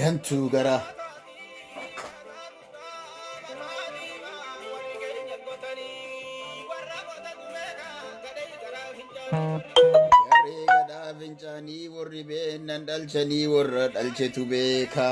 Gantuu gara. Garee gadhaa fincaanii warri beennan dhalchanii warra dhalchetu beeka.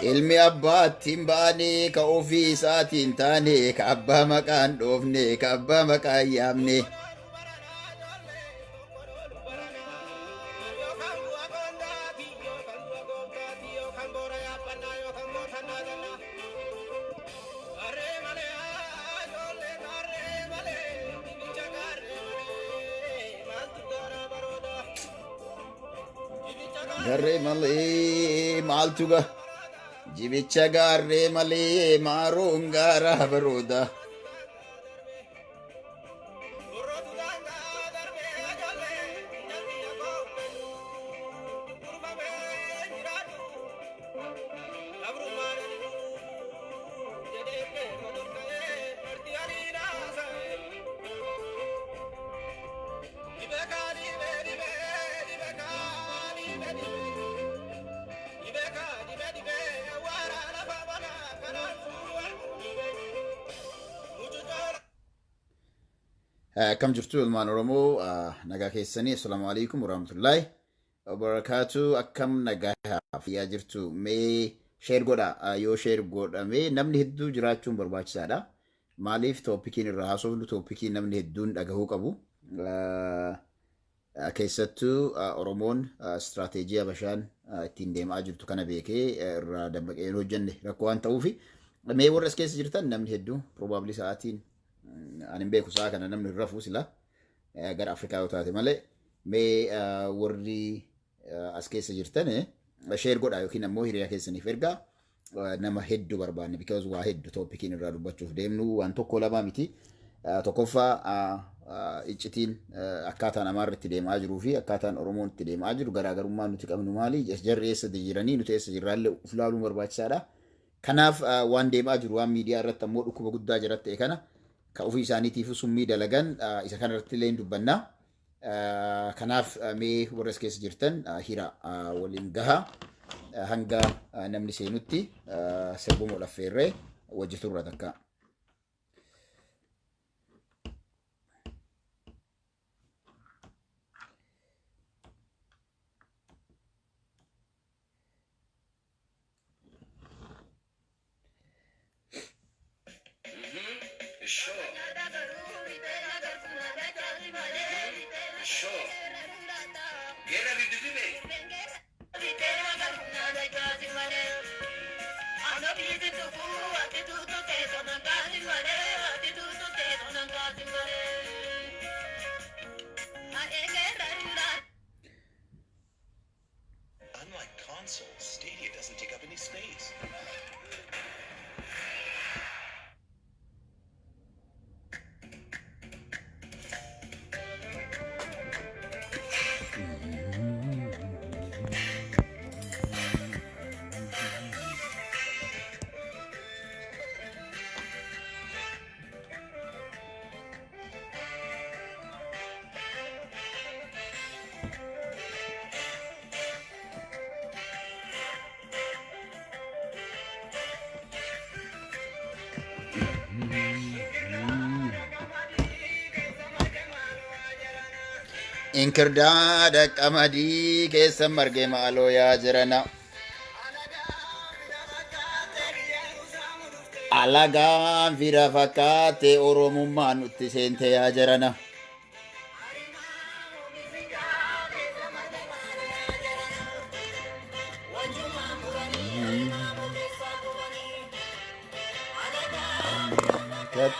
Ilmi abbaatti hin baane ka ofii isaatiin hin taane ka abbaa maqaan dhoofne ka abbaa maqaan yaamne. Garree malee maaltu ga jibicha gaarree malee maaroon gaaraa barooda. Akkam jirtu ilmaan Oromoo, nagaa keessanii? Assalaamu alaikum warahmatullaahi wabarakaatu. Akkam nagaa fayyaa jirtu? Mee share godha. Yoo share godhame namni hedduu jiraachuun barbaachisaadha. Maaliif topiciin irraa haasofnu topicii namni hedduun dhagahuu qabu. Keessattuu Oromoon istiraateejii Habashaan ittiin deemaa jirtu kana beekee irraa dammaqee hin hojjenne rakkoo waan ta'uufi. Mee warra as keessa jirtan namni hedduu probably sa'aatiin ani hin beeku, sa'a kana namni hin rafuu sila gara Afrikaa yoo taate malee. Mee warri as keessa jirtan share godhaa yookiin ammoo hiriyaa keessaniif ergaa. Nama hedduu barbaanne, because waa hedduu topiciin irraa dubbachuuf deemnu waan tokko lama miti. Tokkoffaa, iccitiin akkaataan Amaarri itti deemaa jiruu fi akkaataan Oromoon itti deemaa jiru garaagarummaan nuti qabnu maali? Jarri eessa jiranii, nuti eessa jirraallee of ilaaluun barbaachisaadha. Kanaaf waan deemaa jiru, waan miidiyaa irratti ammoo dhukkuba guddaa jira ta'e kana kan ofii isaaniitiif summii dalagan, isa kanarratti illee dubbanna. Kanaaf mee warra as keessa jirtan hira waliin gaha. Hanga namni seenutti sirbuma dhaffeerree wajji turra takka. Unlike consoles, Stadia doesn't take up any space. Inkirdaada qamadii keessa marge maaloo yaa jirana. Alagaan fira fakkaate Oromummaan nutti seente yaa jirana. Kat.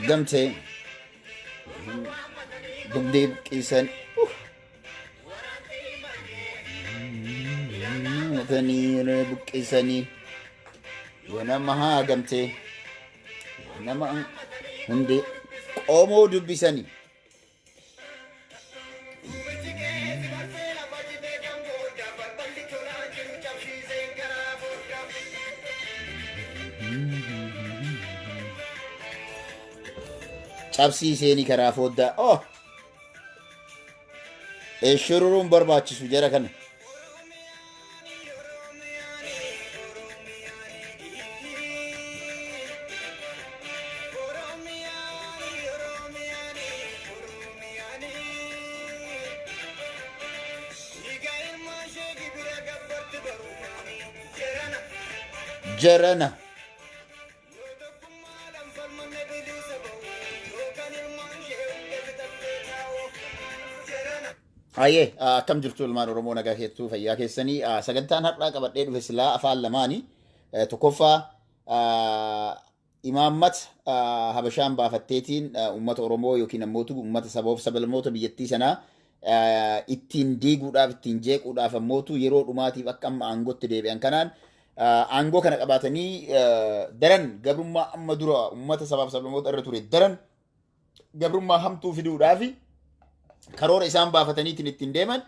Gamtee dugdee buqqisan tanii buqqisanii yoo nama haa gamtee nama hundee qomoo dubbisanii. Cabsiiseenii karaa foddaa. Oh! Shururuun barbaachisu jara kana. Jarana. Hayyee, akkam jirtu ilmaan Oromoo? Nagaa keessattuu, fayyaa keessanii? Sagantaan har'aa qabadhee dhufe silaa afaan lamaani. Tokkoffaa, imaammata Habashaan baafatteetiin uummata Oromoo yookiin ammoo uummata saboof sablammoota biyyattii sanaa ittiin diiguudhaaf, ittiin jeequudhaaf, ammootu yeroo dhumaatiif akka amma aangootti deebi'an kanaan aangoo kana qabaatanii daran gabrummaa amma dura uummata sabaaf sablammoota irra ture daran gabrummaa hamtuu fiduudhaafi karoora isaan baafataniitiin ittiin deeman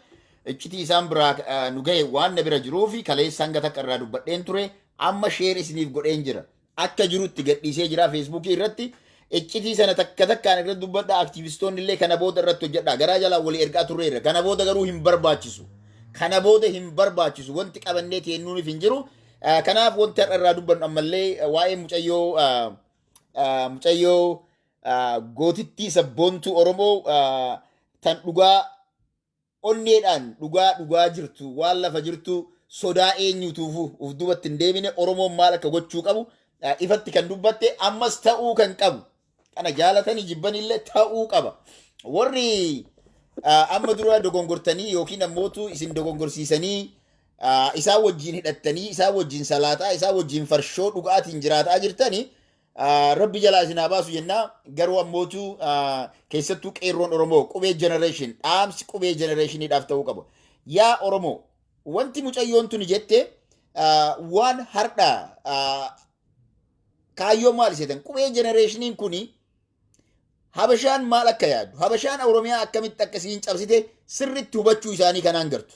iccitii isaan biraa nu gahe waan na bira jiruu fi kaleessa hanga takka irraa dubbadheen ture. Amma share isiniif godheen jira, akka jirutti gadhiisee jira Feesbuukii irratti. Iccitii sana takka takkaan irratti dubbadha. Aktiivistoonni illee kana booda irratti hojjedha. Garaa jalaa walii ergaa turreerra. Kana booda garuu hin barbaachisu, kana booda hin barbaachisu. Wanti qabannee teennuuniif hin jiru. Kanaaf wanti har'a irraa dubbannu ammallee waa'ee mucayyoo gootittii sabboontuu Oromoo tan dhugaa onneedhaan dhugaa dhugaa jirtu, waan lafa jirtu sodaa eenyutuufu uf duubatti hin deebine, Oromoon maal akka gochuu qabu ifatti kan dubbatte, ammas ta'uu kan qabu kana jaalatanii jibbanillee ta'uu qaba. Warri amma dura dogongortanii yookiin ammootu isin dogongorsiisanii isaan wajjin hidhattanii, isaan wajjin salaataa, isaan wajjin farshoo dhugaatiin jiraataa jirtanii, Rabbi jalaa isin haa baasu jennaa. Garuu ammootu keessattuu qeerroon Oromoo, qubee generation, dhaamsi qubee generationiidhaaf ta'uu qaba. Yaa Oromoo, wanti mucayyoon tuni jette waan har'a kaayyoo maal iseetan qubee generationiin kuni Habashaan maal akka yaaddu, Habashaan Oromiyaa akkamitti akkasiin cabsite sirritti hubachuu isaanii kanaan gartu.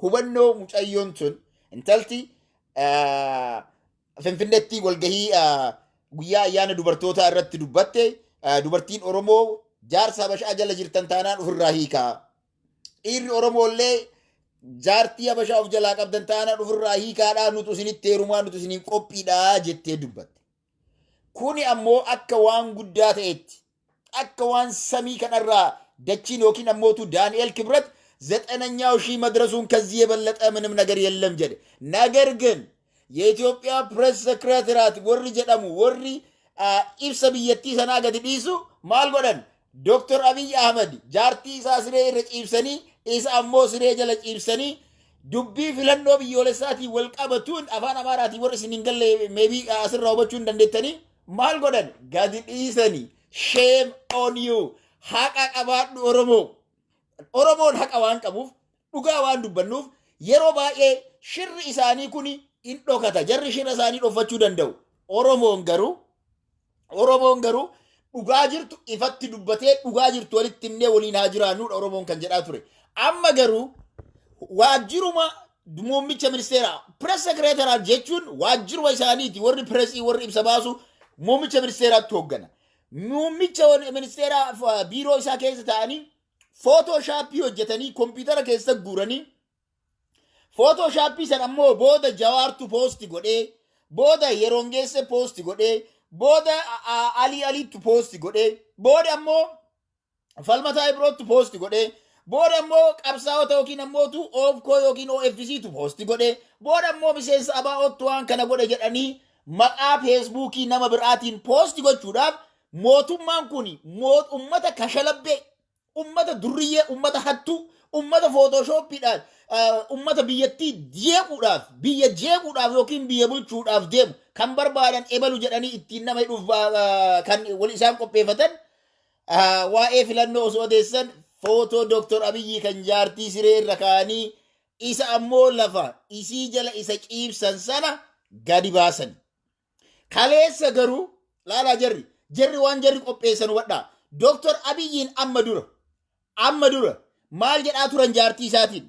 Hubannoo mucayyoon tun intalti Finfinneetti walgahii guyyaa ayyaana dubartootaa irratti dubbatte, dubartiin Oromoo jaarsa Habashaa jala jirtan taanaan ofirraa hiikaa. Dhiirri Oromoo illee jaartii Habashaa of jalaa qabdan taanaan ofirraa hiikaadhaa, nutu isinitti heerumaa, nutu isiniin qophiidhaa jettee dubbatte. Kuni ammoo akka waan guddaa ta'etti, akka waan samii kanarraa dachiin yookiin ammootu Daani'el Kibrat ዘጠነኛው ሺህ መድረሱን ከዚህ የበለጠ ምንም ነገር የለም jedhe። ነገር ግን የኢትዮጵያ press secretariat warri jedhamu, warri ibsa biyyattii sanaa gadi dhiisu maal godhan? Dr. Abiy Ahmed jaartii isaa siree irra ciibsanii, isa ammoo siree jala ciibsanii, dubbii filannoo biyyoolessaatiin wal qabatuun afaan Amaaraatiin warri isin hin galle maybe asirraa hubachuu hin dandeettanii, maal godhan? Gadi dhiisanii. Shame on you! Haqa qabaadhu Oromoo. Oromoon haqa waan qabuuf, dhugaa waan dubbannuuf, yeroo baay'ee shirri isaanii kun hin dhokata. Jarri shirra isaanii dhokfachuu danda'u. Oromoon garuu dhugaa jirtu ifatti dubbatee, dhugaa jirtu walitti himnee waliin haa jiraannudha Oromoon kan jedhaa ture. Amma garuu waajjiruma muummicha ministeeraa, press secretariat jechuun waajjiruma isaaniiti, warri pressii, warri ibsa baasu muummicha ministeeraatti hooggana. Muummicha ministeeraa biiroo isaa keessa ta'anii Photoshopii hojjetanii kompiitara keessa guuranii, Photoshopii san ammoo booda Jawaartu post godhee, booda yeroon geesse post godhee, booda Alii Aliittu post godhee, booda ammoo Falmataa Ibroottu post godhee, booda ammoo qabsaa'ota yookiin ammootu Oofkoo yookiin OFCtu post godhee, booda ammoo miseensa ABO'ttu waan kana godhe jedhanii maqaa Feesbuukii nama biraatiin post gochuudhaaf, mootummaan kun ummata kashalabbee, ummata durriyyee, ummata hattuu, ummata Photoshopiidhaan Ummata biyyattii jeequudhaaf, biyya jeequudhaaf yookiin biyya bulchuudhaaf deemu kan barbaadan ebalu jedhanii ittiin nama hidhuuf kan wal isaan qopheeffatan, waa'ee filannoo osoo odeessan footoo Dooktor Abiyyi kan jaartii siree irra kaa'anii isa ammoo lafa isii jala isa ciibsan sana gadi baasan. Kaleessa garuu laalaa, jarri waan jarri qopheessan hubadhaa. Dooktor Abiyyiin amma dura maal jedhaa turan jaartii isaatiin?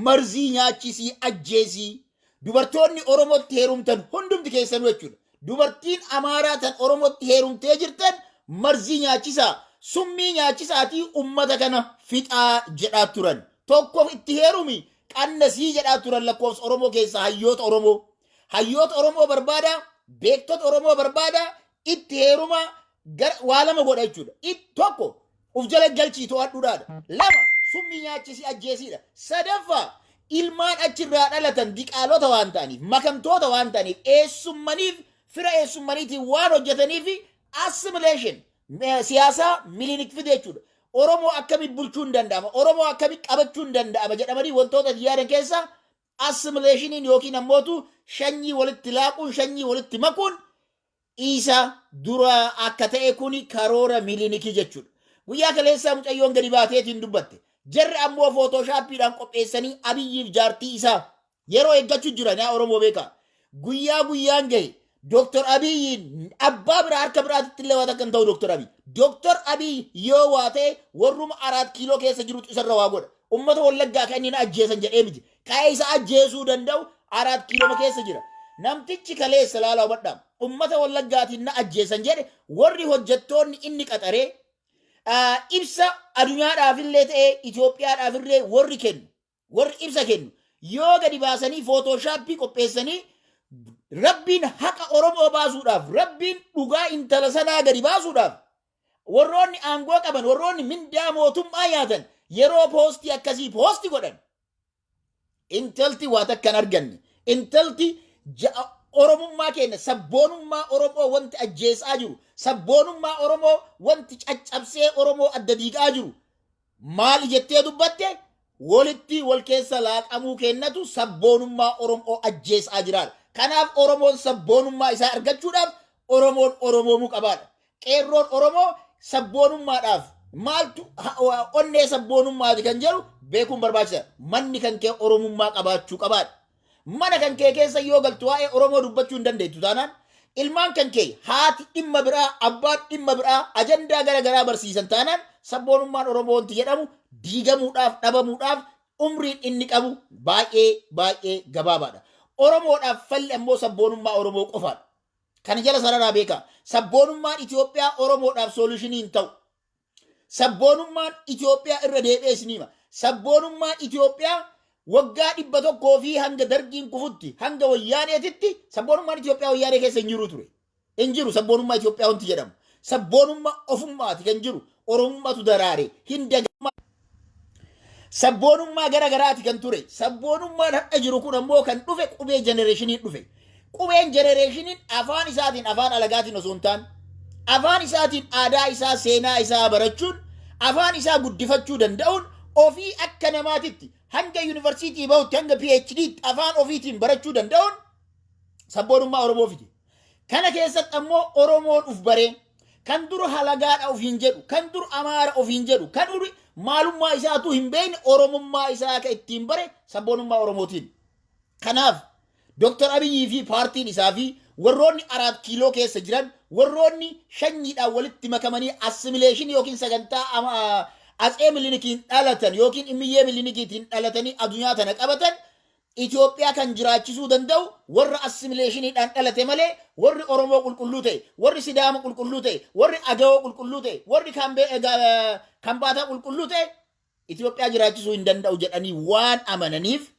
Marzii nyaachisii ajjeesii, dubartoonni Oromootti heerumtan hundumti keessanuu jechuudha. Dubartiin Amaaraa tan Oromootti heerumtee jirtan marzii nyaachisaa, summii nyaachisaatii ummata kana fixaa jedhaa turan. Tokko itti heerumi, qannasii jedhaa turan lakkoofsa Oromoo keessaa hayyoota Oromoo. Hayyoota Oromoo barbaada, beektota Oromoo barbaada, itti heeruma waa lama godha jechuudha. Tokko, uf jala galchii to'adhuudhaadha. Lama, summii nyaachisii ajjeesiidha. Sadaffaa, ilmaan achirraa dhalatan diqaalota waan ta'aniif, makamtoota waan ta'aniif, eessummaniif fira eessummaniitiin waan hojjetaniif assimilation siyaasaa Milinik fide jechuudha. Oromoo akkamitti bulchuu hin danda'ama, Oromoo akkamitti qabachuu hin danda'ama jedhamanii wantoota yaadan keessaa assimilationiin yookiin ammootu shanyii walitti laaquun, shanyii walitti makuun isa dura akka ta'e, kuni karoora Milinikii jechuudha. Guyyaa kaleessaa mucayyoon gadi baateetiin dubbatte. Jarri ammoo Photoshoppiidhaan qopheessanii Abiyyiif jaartii isaa yeroo eeggachuu jiran, yaa Oromoo beekaa. Guyyaa guyyaan gahe Dooktor Abiyyiin abbaa biraa harka biraatitti illee waan akka hin ta'u Dooktor Abiy. Dooktor Abiy yoo waa ta'e warruma Araat Kiiloo keessa jirutu isarra waa godha. Ummata Wallaggaa kan inni na ajjeesan jedhee miti. Ka'ee isa ajjeesuu danda'u Araat Kiiloo keessa jira. Namtichi kaleessa, laalaa hubadhaa. Ummata Wallaggaatiin na ajjeesan jedhe, warri hojjettoonni inni qaxaree ibsa addunyaadhaaf illee ta'ee Itoophiyaadhaaf illee warri kennu, warri ibsa kennu yoo gadi baasanii Photoshoppii qopheessanii, Rabbiin haqa Oromoo baasuudhaaf, Rabbiin dhugaa intala sanaa gadi baasuudhaaf, warroonni aangoo qaban, warroonni mindaa mootummaa nyaatan yeroo postii akkasii post godhan, intalti waa takka hin arganne. Intalti Oromummaa keenya, sabboonummaa Oromoo wanti ajjeesaa jiru, sabboonummaa Oromoo wanti caccabsee Oromoo adda diigaa jiru maali jettee dubbatte? Walitti wal keessa laaqamuu kennatu sabboonummaa Oromoo ajjeesaa jiraadha. Kanaaf Oromoon sabboonummaa isaa argachuudhaaf Oromoon Oromoomuu qabaadha. Qeerroon Oromoo sabboonummaadhaaf maaltu onnee sabboonummaati kan jedhu beekuun barbaachisaadha. Manni kan kee Oromummaa qabaachuu qabaadha. Mana kan kee keessa yoo galtu waa'ee Oromoo dubbachuu hin dandeettu taanaan, ilmaan kan kee haati dhimma biraa, abbaan dhimma biraa, ajandaa gara garaa barsiisan taanaan, sabboonummaan Oromoo wanti jedhamu diigamuudhaaf, dhabamuudhaaf umriin inni qabu baay'ee baay'ee gabaabaadha. Oromoodhaaf falli ammoo sabboonummaa Oromoo qofaadha. Kana jala sararaa beekaa. Sabboonummaan Itoophiyaa Oromoodhaaf solutionii hin ta'u. Sabboonummaan Itoophiyaa, irra deebi'ee isinii hima. Sabboonummaan Itoophiyaa waggaa 100 fi hanga Dargiin kufutti, hanga Wayyaaneetitti sabboonummaan Itoophiyaa Wayyaanee keessa hin jiru ture. Hin jiru sabboonummaa Itoophiyaa wanti jedhamu. Sabboonummaa ofummaati kan jiru. Oromummaatu daraare. Hin dagama. Sabboonummaa gara garaati kan ture. Sabboonummaan har'a jiru kun ammoo kan dhufe Qubee generationiin dhufe. Qubeen generationiin afaan isaatiin, afaan alagaatiin osoo hin taane, afaan isaatiin aadaa isaa, seenaa isaa barachuun, afaan isaa guddifachuu danda'uun, ofii akka namaatitti hanga yuunivarsiitii bahutti, hanga PhD'tti afaan ofiitiin barachuu danda'uun sabboonummaa Oromoo fide. Kana keessatti ammoo Oromoon uf baree, kan dur halagaadha ofiin jedhu, kan dur Amaara ofiin jedhu, kan dur maalummaa isaatu hin beekne Oromummaa isaa akka ittiin bare sabboonummaa Oromootiin. Kanaaf Dr. Abiyyii fi paartiin isaa fi warroonni Araat Kiiloo keessa jiran, warroonni shanyiidhaan walitti makamanii assimilation yookiin sagantaa Atsee Milinikiin dhalatan yookiin Immiyyee Milinikiitiin dhalatanii addunyaa tana qabatan, Itoophiyaa kan jiraachisuu danda'u warra assimilationiidhaan dhalate malee, warri Oromoo qulqulluu ta'e, warri Sidaama qulqulluu ta'e, warri Agawoo qulqulluu ta'e, warri Kambaataa qulqulluu ta'e Itoophiyaa jiraachisuu hin danda'u jedhanii waan amananiif,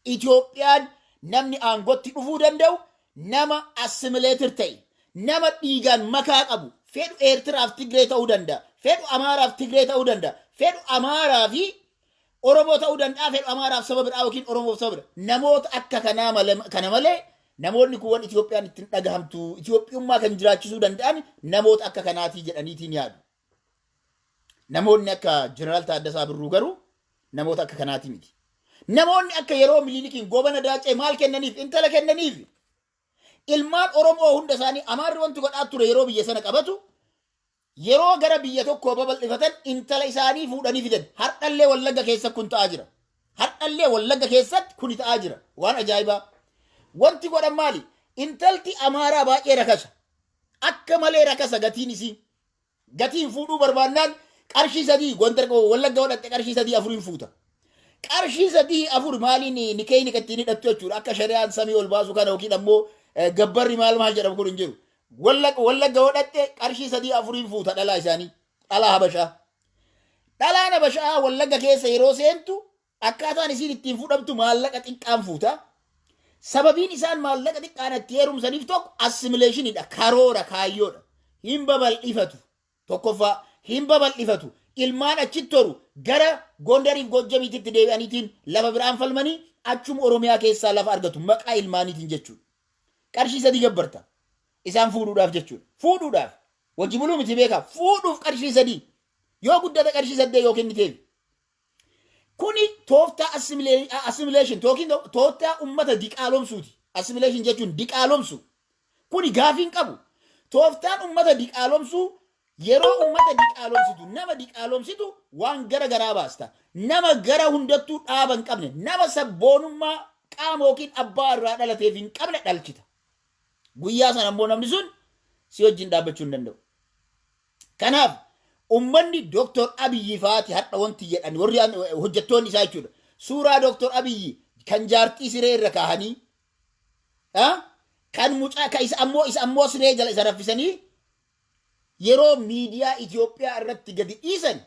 Itoophiyaan namni aangootti dhufuu danda'u nama assimilated ta'e, nama dhiigaan makaa qabu, fedhu Eertiraaf Tigree ta'uu danda'a, fedhu Amaaraaf Tigree ta'uu danda'a, fedhu Amaaraa fi Oromoo ta'uu danda'a, fedhu Amaaraaf saba biraa yookiin Oromoof saba biraa. Namoota akka kanaa kana malee namoonni kuuwwan Itoophiyaan ittiin dhagahamtu, Itoophiyummaa kan jiraachisuu danda'an namoota akka kanaatii jedhaniitiin yaadu. Namoonni akka Jeneraal Taaddasaa Birruu garuu namoota akka kanaatii miti. Namoonni akka yeroo Miliilikiin Goobana Daacee maal kennaniif? Intala kennaniif. Ilmaan Oromoo hunda isaanii Amaarri wanti godhaa ture, yeroo biyya sana qabatu, yeroo gara biyya tokkoo babal'ifatan, intala isaanii fuudhanii fidan. Har'allee Wallagga keessa kun ta'aa jira. Har'allee Wallagga keessatti kuni ta'aa jira. Waan ajaa'ibaa. Wanti godhan maali? Intalti Amaaraa baay'ee rakasa. Akka malee rakasa gatiin isii. Gatiin fuudhuu barbaannaan qarshii 3, Gondar, Wallagga godhatte, qarshii 3 4iin fuuta. Qarshii 3 4 maaliin nikee ni ittiin hidhattu jechuudha. Akka shari'aan samii ol baasu kana yookiin ammoo gabbarri maal maal jedhamu kun hin jiru. Wallagga godhatte, qarshii 3 4iin fuuta dhalaa isaanii. Dhalaa Habashaa. Dhalaan Habashaa Wallagga keessa yeroo seentu akkaataan isiin ittiin fudhamtu maallaqa xiqqaan fuuta. Sababiin isaan maallaqa xiqqaan itti heerumsaniif tokko assimilationiidha. Karoora kaayyoodha. Hin babal'ifatu. Tokkoffaa hin babal'ifatu. Ilmaan achitti horu gara Gondariif Gojjamiititti deebi'aniitiin lafa biraan falmanii achuma Oromiyaa keessaa lafa argatu maqaa ilmaaniitiin jechuudha. Qarshii 3 gabbarta. Isaan fuudhuudhaaf jechuudha. Fuudhuudhaaf. Wajji buluu miti, beekaa. Fuudhuuf qarshii 3. Yoo guddate qarshii 8 yoo kenniteef. Kuni tooftaa assimilation yookiin tooftaa ummata diqaalomsuuti. Assimilation jechuun diqaalomsu. Kuni gaafii hin qabu. Tooftaan ummata diqaalomsuu, yeroo ummata diqaalomsitu, nama diqaalomsitu, waan gara garaa baasta. Nama gara hundattuu dhaaba hin qabne, nama sabboonummaa qaama yookiin abbaa irraa dhalateef hin qabne dhalchita. Guyyaa sana ammoo namni sun si wajjin dhaabbachuu hin danda'u. Kanaaf ummanni Dooktor Abiyyi faati har'a wanti jedhan, warri hojjettoonni isaa jechuudha. Suuraa Dooktor Abiyyi kan jaartii siree irra kaahanii, kan mucaa kan isa ammoo siree jala isa raffisanii yeroo miidiyaa Itoophiyaa irratti gadi dhiisan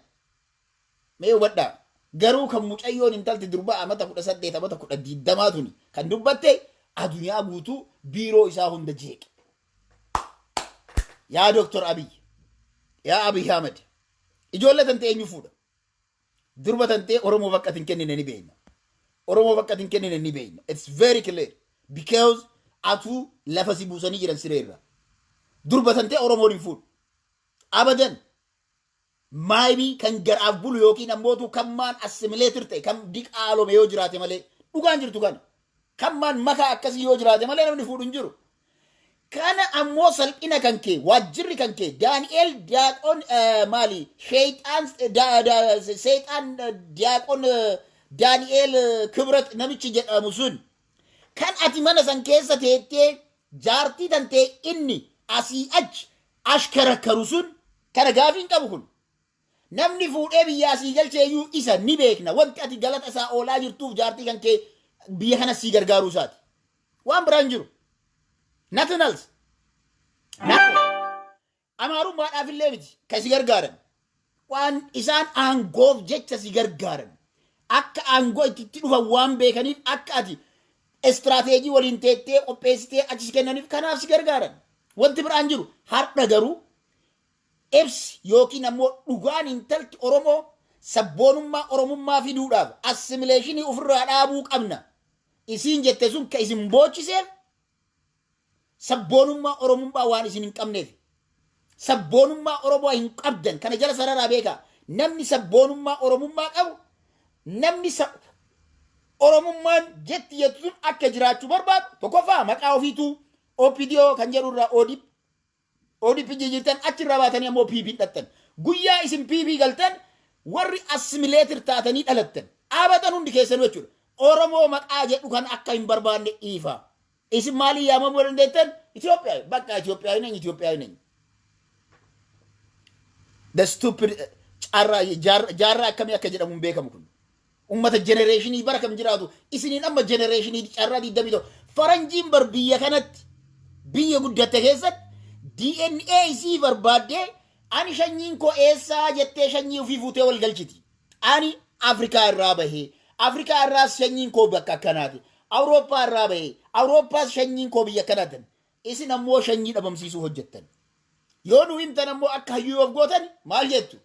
mee hubadhaa. Garuu kan mucayyoon intalti durbaa amata 18, amata 20 tuni kan dubbatte addunyaa guutuu biiroo isaa hunda jeeqe. Yaa Dooktor Abiy, yaa Abiy Ahmed, ijoollee tante eenyu fuudha? Durba tantee Oromoo bakka hin kennine ni beekna. Oromoo bakka hin kennine ni beekna. It's very clear. Because atuu lafa si buusanii jiran siree irra. Durba tantee Oromoon hin fuudhu. Abadan. Maybe kan garaaf bulu yookiin ammootu kan maan assimilated ta'e, kan diqaalome yoo jiraate malee, dhugaan jirtu kana. Kan maan makaa akkasii yoo jiraate malee namni fuudhu hin jiru. Kana ammoo salphina kan kee, waajjirri kan kee, Daani'el Diyaaqoon, maali, Sheexaan, Seexaan, Diyaaqoon Daani'el Kibrat namichi jedhamu sun kan ati mana san keessa teettee jaartii tantee inni asii achi ashkarakkaru sun, kana gaafii hin qabu kun. Namni fuudhee biyya asii galchee iyyuu isa ni beekna. Wanti ati galata isaa oolaa jirtuuf jaartii kan kee biyya kana sii gargaaruu isaati. Waan biraan jiru. Nothing else. Nothing. Amaarummaadhaaf illee miti kan si gargaaran. Waan isaan aangoof jecha si gargaaran. Akka aangoo itti dhufan waan beekaniif, akka ati istiraateejii waliin teettee qopheessitee achi si kennaniif, kanaaf si gargaaran. Wanti biraan jiru. Har'a garuu ibsi yookiin ammoo dhugaan intalti Oromoo sabboonummaa Oromummaa fiduudhaaf assimilationii ofirraa dhaabuu qabna. Isiin jette sun ka isin boochiseef sabboonummaa Oromummaa waan isin hin qabneef. Sabboonummaa Oromoo hin qabdan, kana jala sararaa beekaa. Namni sabboonummaa Oromummaa qabu, namni Oromummaan jetti jettu sun akka jiraachuu barbaadu, tokkoffaa maqaa ofiituu OPDO kan jedhu irraa ODP ODP jijjiirtan, achirraa baatanii ammoo PP dhattan. Guyyaa isin PP galtan warri assimilated taatanii dhalattan dhaabatan hundi keessanuu jechuudha. Oromoo maqaa jedhu kan akka hin barbaanne dhiifa. Isin maalii yaamamuu dandeettan? Itoophiyaa. Bakka Itoophiyaa hin Itoophiyaa hin. The stupid carraa jaarraa akkamii akka jedhamu hin beekamu kun. Ummata generationii bara kam jiraatu isiniin amma generationii carraa 21. Faranjiin bar biyya kanatti, biyya guddatte keessatti, DNA isii barbaaddee, ani shanyiin koo eessaa jettee shanyii ofii fuutee wal galchiti. Ani Afrikaa irraa bahee, Afrikaa irraas shanyiin koo bakka akkanaati. Awurooppaa irraa bahee, Awurooppaas shanyiin koo biyya akkanaati. Isin ammoo shanyii dhabamsiisuu hojjettan. Yoo nu himtan ammoo akka hayyuu of gootan maal jettu?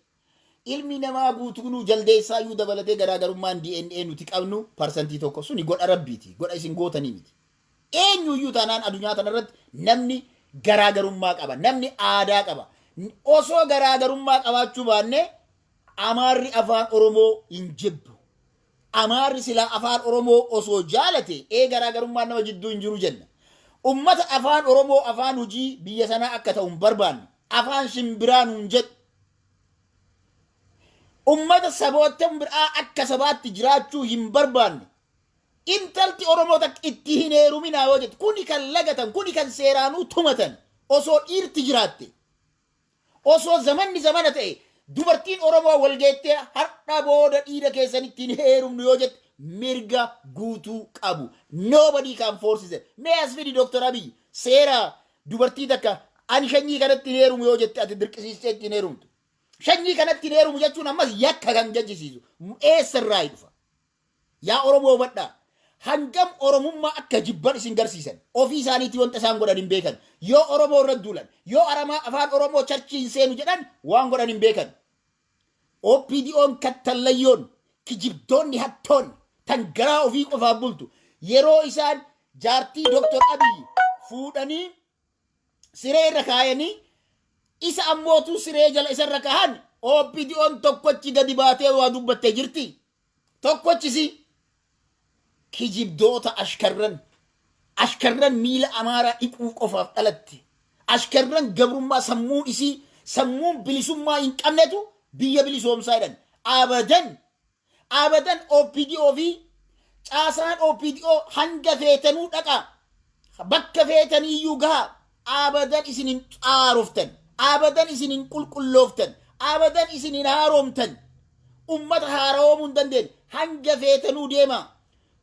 Ilmi namaa guutuunuu jaldeessaa iyyuu dabalatee garaagarummaan DNA nuti qabnu 1% suni godha rabbiiti. Godha isin gootanii miti. Eenyuyyuu taanaan addunyaa kanarratti namni garaagarummaa qaba. Namni aadaa qaba. Osoo garaagarummaa qabaachuu baanne Amaarri afaan Oromoo hin jibbu. Amaarri silaa afaan Oromoo osoo jaalate ee garaagarummaan nama jidduu hin jiru jenna. Ummata afaan Oromoo afaan hojii biyya sanaa akka ta'u hin barbaanne. Afaan shimbiraa nuun jedhu. Ummata saboota biraa akka sabaatti jiraachuu hin barbaanne. Intalti Oromoo takka itti hin heeruminaa yoo jettu, kuni kan lagatan, kuni kan seeraanuu tumatan, osoo dhiirti jiraatte, osoo zamanni zamana ta'e, dubartiin Oromoo walgeettee har'a booda dhiira keessan ittiin heerumnu yoo jette mirga guutuu qabu. Nobody can force them. Mee as fidi Dr. Abiy, seera dubartii takka ani shanyii kanatti hin heerumu yoo jette ati dirqisiistee ittiin heerumtu. Shanyii kanatti hin heerumu jechuun ammas yakka kan jechisiisu. Eessarraa dhufa? Yaa Oromoo, hubadhaa. Hangam Oromummaa akka jibban isin garsiisan. Ofii isaaniitii wanta isaan godhan hin beekan. Yoo Oromoo irra duulan, yoo aramaa afaan Oromoo churchii hin seenu jedhan, waan godhan hin beekan. OPDO'n kattallayyoon, kijibdoonni, hattoonni tan garaa ofii qofaaf bultu, yeroo isaan jaartii Dr. Abiy fuudhanii siree irra kaayanii isa ammootu siree jala isa irra kahan, OPDO'n tokkochi gadi baatee waa dubbattee jirti. Tokkochisi kijibdoota, ashkarran ashkarran miila Amaaraa dhiquu qofaaf dhalatte, ashkarran gabrummaa sammuun isii sammuun bilisummaa hin qabnetu biyya bilisoomsaa jedhan. Abadan, abadan. OPDO fi caasaan OPDO hanga feetanuu dhaqa, bakka feetaniiyyuu gaha, abadan isin hin xaaroftan, abadan isin hin qulqullooftan, abadan isin hin haaromtan. Ummata haara'oomuu hin dandeenye. Hanga feetanuu deema,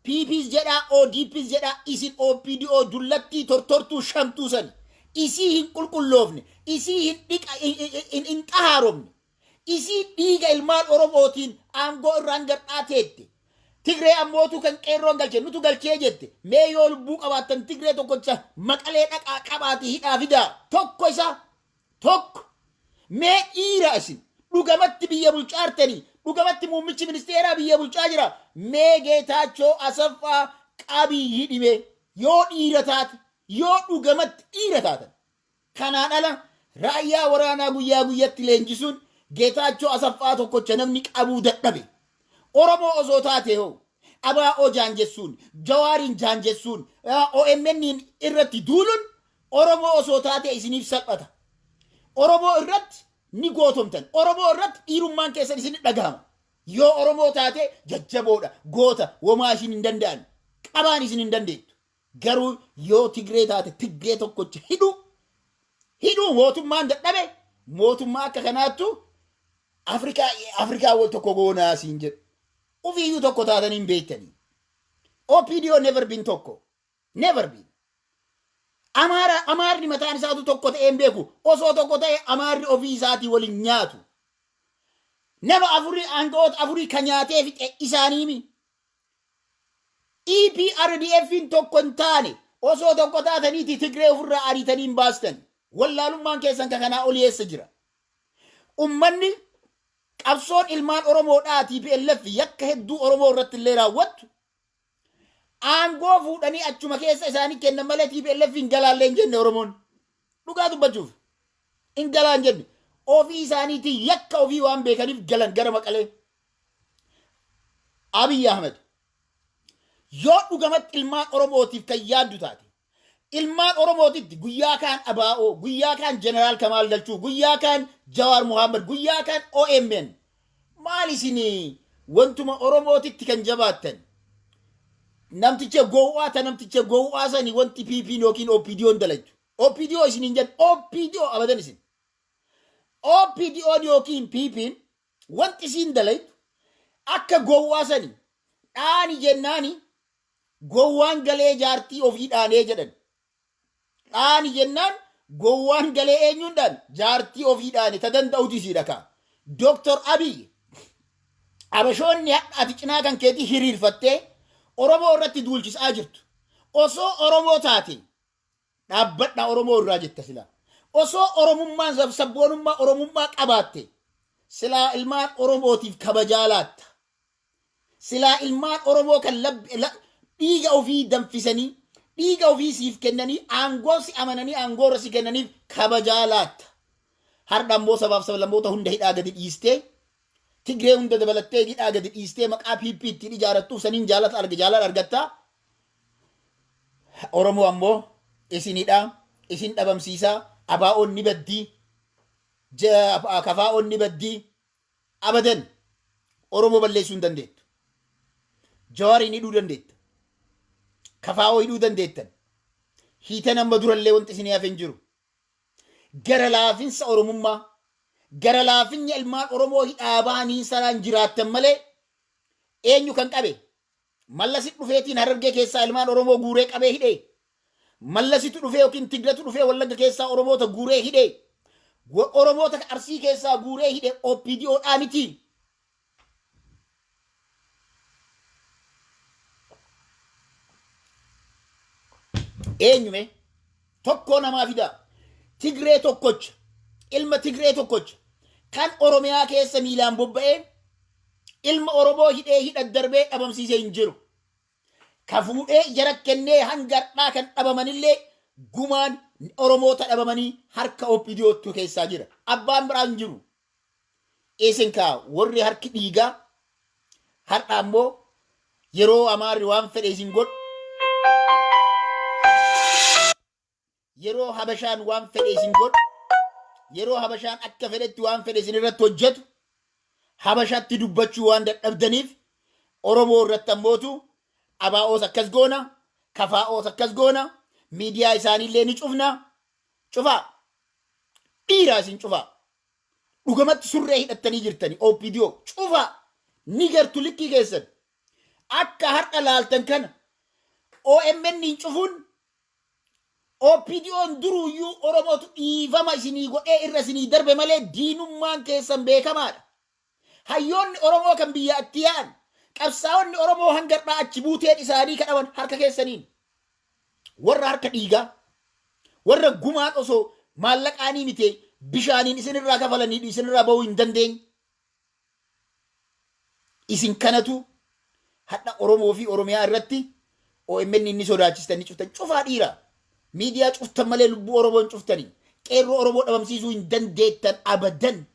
PPs jedhaa, ODPs jedhaa, isin OPDO dullattii tortortuu shamtuu sani isii hin qulqulloofne, isii hin dhiqa, hin xahaaromne, isii dhiiga ilmaan Oromootiin aangoo irraan gadhaa teette. Tigree ammootu kan qeerroon galche, nutu galchee jette. Mee yoo lubbuu qabaattan Tigree tokkocha Maqalee dhaqaa qabaati hidhaa fidaa, tokko isa tokko. Mee dhiira isin dhugamatti biyya bulchaartanii, dhugamatti muummichi ministeeraa biyya bulchaa jira, mee Geetaachoo Asaffaa qabii hidhime yoo dhiira taate, yoo dhugamatti dhiira taatan. Kanaan ala raayyaa waraanaa guyyaa guyyatti leenjisuun Geetaachoo Asaffaa tokkocha namni qabuu dadhabe. Oromoo osoo taate hoo, ABO jaanjessuun, Jawaariin jaanjessuun, OMN irratti duuluun Oromoo osoo taate isiniif salphata. Oromoo irratti ni gootomtan. Oromoo irratti dhiirummaan keessan isin dhagahama. Yoo Oromoo taate jajjaboodha, goota, womaa isin hin danda'an. Qabaan isin hin dandeettu. Garuu yoo Tigree taate Tigree tokkocha hidhuu hidhuu mootummaan dadhabe, mootummaa akka kanaattu Afrikaa wal tokko goonaa siin jedhu. Ufiiyyuu tokko taatanii hin beektanii. OPDO never been tokko. Never been. Amaara, Amaarri mataan isaatu tokko ta'ee hin beeku. Osoo tokko ta'e Amaarri ofii isaatii waliin nyaatu. Nama afurii, aangawoota afurii kan nyaatee fixe isaaniimi. EPRDFin tokko hin taane. Osoo tokko taataniiti Tigree ofirraa ariitanii hin baastan. Wallaalummaan keessan ka kanaa olii eessa jira? Ummanni qabsoon ilmaan Oromoodhaa TPLF yakka hedduu Oromoo irratti illee raawwattu, aangoo fuudhanii achuma keessa isaanii kennan malee TPLF hin galaallee hin jenne Oromoon. Dhugaa dubbachuuf hin galaa hin jenne. Ofii isaaniitii yakka ofii waan beekaniif galan gara Maqalee. Abiy Ahmed, yoo dhugamatti ilmaan Oromootiif kan yaaddu taate, ilmaan Oromootitti guyyaa kaan ABO, guyyaa kaan Jeneraal Kamaal Galchuu, guyyaa kaan Jawaar Muhammad, guyyaa kaan OMN, maal isinii wantuma Oromootitti kan jabaattan? Namticha gowwaa ta namticha gowwaa sani wanti PP yookiin OPDO'n dalagdu. OPDO isin hin jedhu, OPDO abadan isin. OPDO'n yookiin PP'n wanti isiin dalaytu akka gowwaa sani dhaani jennaani gowwaan galee jaartii ofii dhaanee jedhan. Dhaani jennaan gowwaan galee eenyuun dhaan? Jaartii ofii dhaane. Ta danda'utu isiidha kaa. Dooktor Abiy, Abashoonni ati cinaa kan keetii hiriirfattee Oromoo irratti duulchisaa jirtu. Osoo Oromoo taate dhaabbadha Oromoo irraa jetta silaa. Osoo Oromummaan sabboonummaa Oromummaa qabaatte silaa ilmaan Oromootiif kabajaa laatta. Silaa ilmaan Oromoo kan dhiiga ofii danfisanii, dhiiga ofii siif kennanii, aangoo si amananii aangoo irra si kennaniif kabajaa laatta. Har'a ammoo sabaaf sablammoota hunda hidhaa gadi dhiistee Tigree hunda dabalattee hidhaa gadi dhiistee maqaa PP ittiin ijaarattuuf saniin jaalata arga jaalala argattaa. Oromoo ammoo isinidha, isin dhabamsiisaa, abaa'oon ni baddii, kafaa'oon ni baddii, abadan Oromoo balleessuu hin dandeettu. Jawaariin hidhuu dandeetta. Kafaa'oo hidhuu dandeettan. Hiitan amma durallee wanti isinii hafe hin jiru. Gara laafinsa Oromummaa, gara laafinya ilmaan Oromoo hidhaa bahanii sanaan jiraattan malee eenyu kan qabe? Mallasi dhufeetiin Harargee keessaa ilmaan Oromoo guuree qabee hidhee. Mallasitu dhufee yookiin Tigratu dhufee Wallagga keessaa Oromoota guuree hidhee. Oromoota Arsii keessaa guuree hidhe OPDO dhaa miti. Eenyume? Tokkoo namaa fidaa. Tigree tokkocha. Ilma Tigree tokkocha. Kan Oromiyaa keessa miilaan bobba'ee ilma Oromoo hidhee hidha darbee dhabamsiisee hin jiru. Ka fuudhee jara kennee hanga har'aa kan dhabamanillee gumaan Oromoota dhabamanii harka OPDOttu keessaa jira. Abbaan biraa hin jiru. Isin kaa warri harki dhiigaa har'a ammoo yeroo Amaarri waan fedhe isin godhu, yeroo Habashaan waan fedhe isin godhu, yeroo Habashaan akka fedhetti waan fedhe isin irratti hojjetu, Habashatti dubbachuu waan dadhabdaniif Oromoo irratti ammootu ABOs akkas goona, KFOs akkas goona, miidiyaa isaaniillee ni cufna. Cufaa. Dhiiraa isin cufaa. Dhugamatti surree hidhattanii jirtani OPDO cufaa ni gartu likkii keessan. Akka har'a laaltan kana OMN hin cufuun OPDOn duruuyyuu Oromootu dhiifama isinii godhee irra isinii darbe malee diinummaan keessan beekamaadha. Hayyoonni Oromoo kan biyya itti yaa'an, qabsaa'onni Oromoo hanga har'aa achi buuteen isaanii kadhaman harka keessaniin. Warra harka dhiigaa, warra gumaan osoo maallaqaanii miti bishaaniin isinirraa kafalanii isinirraa bahuu hin dandeenye. Isin kanatu hadha Oromoo fi Oromiyaa irratti OMN inni sodaachistan ni cuftan. Cufaa dhiira. Miidiyaa cuftan malee lubbuu Oromoo hin cuftanii. Qeerroo Oromoo dhabamsiisuu hin dandeettan abadan.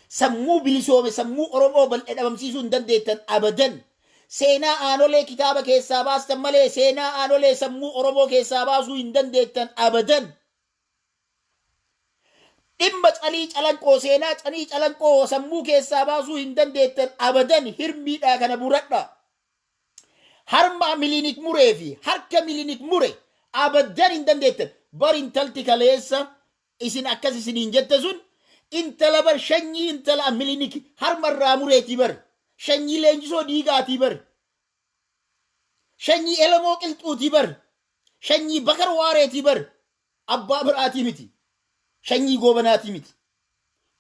Sammuu bilisoome sammuu Oromoo bal'e dhabamsiisuu hin dandeettan abadan. Seenaa Aanolee kitaaba keessaa baastan malee seenaa Aanolee sammuu Oromoo keessaa baasuu hin dandeettan abadan. Dhimma Calii Calanqoo, seenaa Calii Calanqoo sammuu keessaa baasuu hin dandeettan abadan. Hirmiidhaa kana buradha. Harma Milinik muree fi harka Milinik mure abadan hin dandeettan. Bar intalti kaleessa isin akkas isiniin jette sun intala bar shanyii intala Milinik harma irraa mureetii bar. Shanyii Leenjisoo Diigaatii bar. Shanyii Elemoo Qilxuutii bar. Shanyii Bakar Waareetii bar. Abbaa biraatii miti. Shanyii Goobanaatii miti.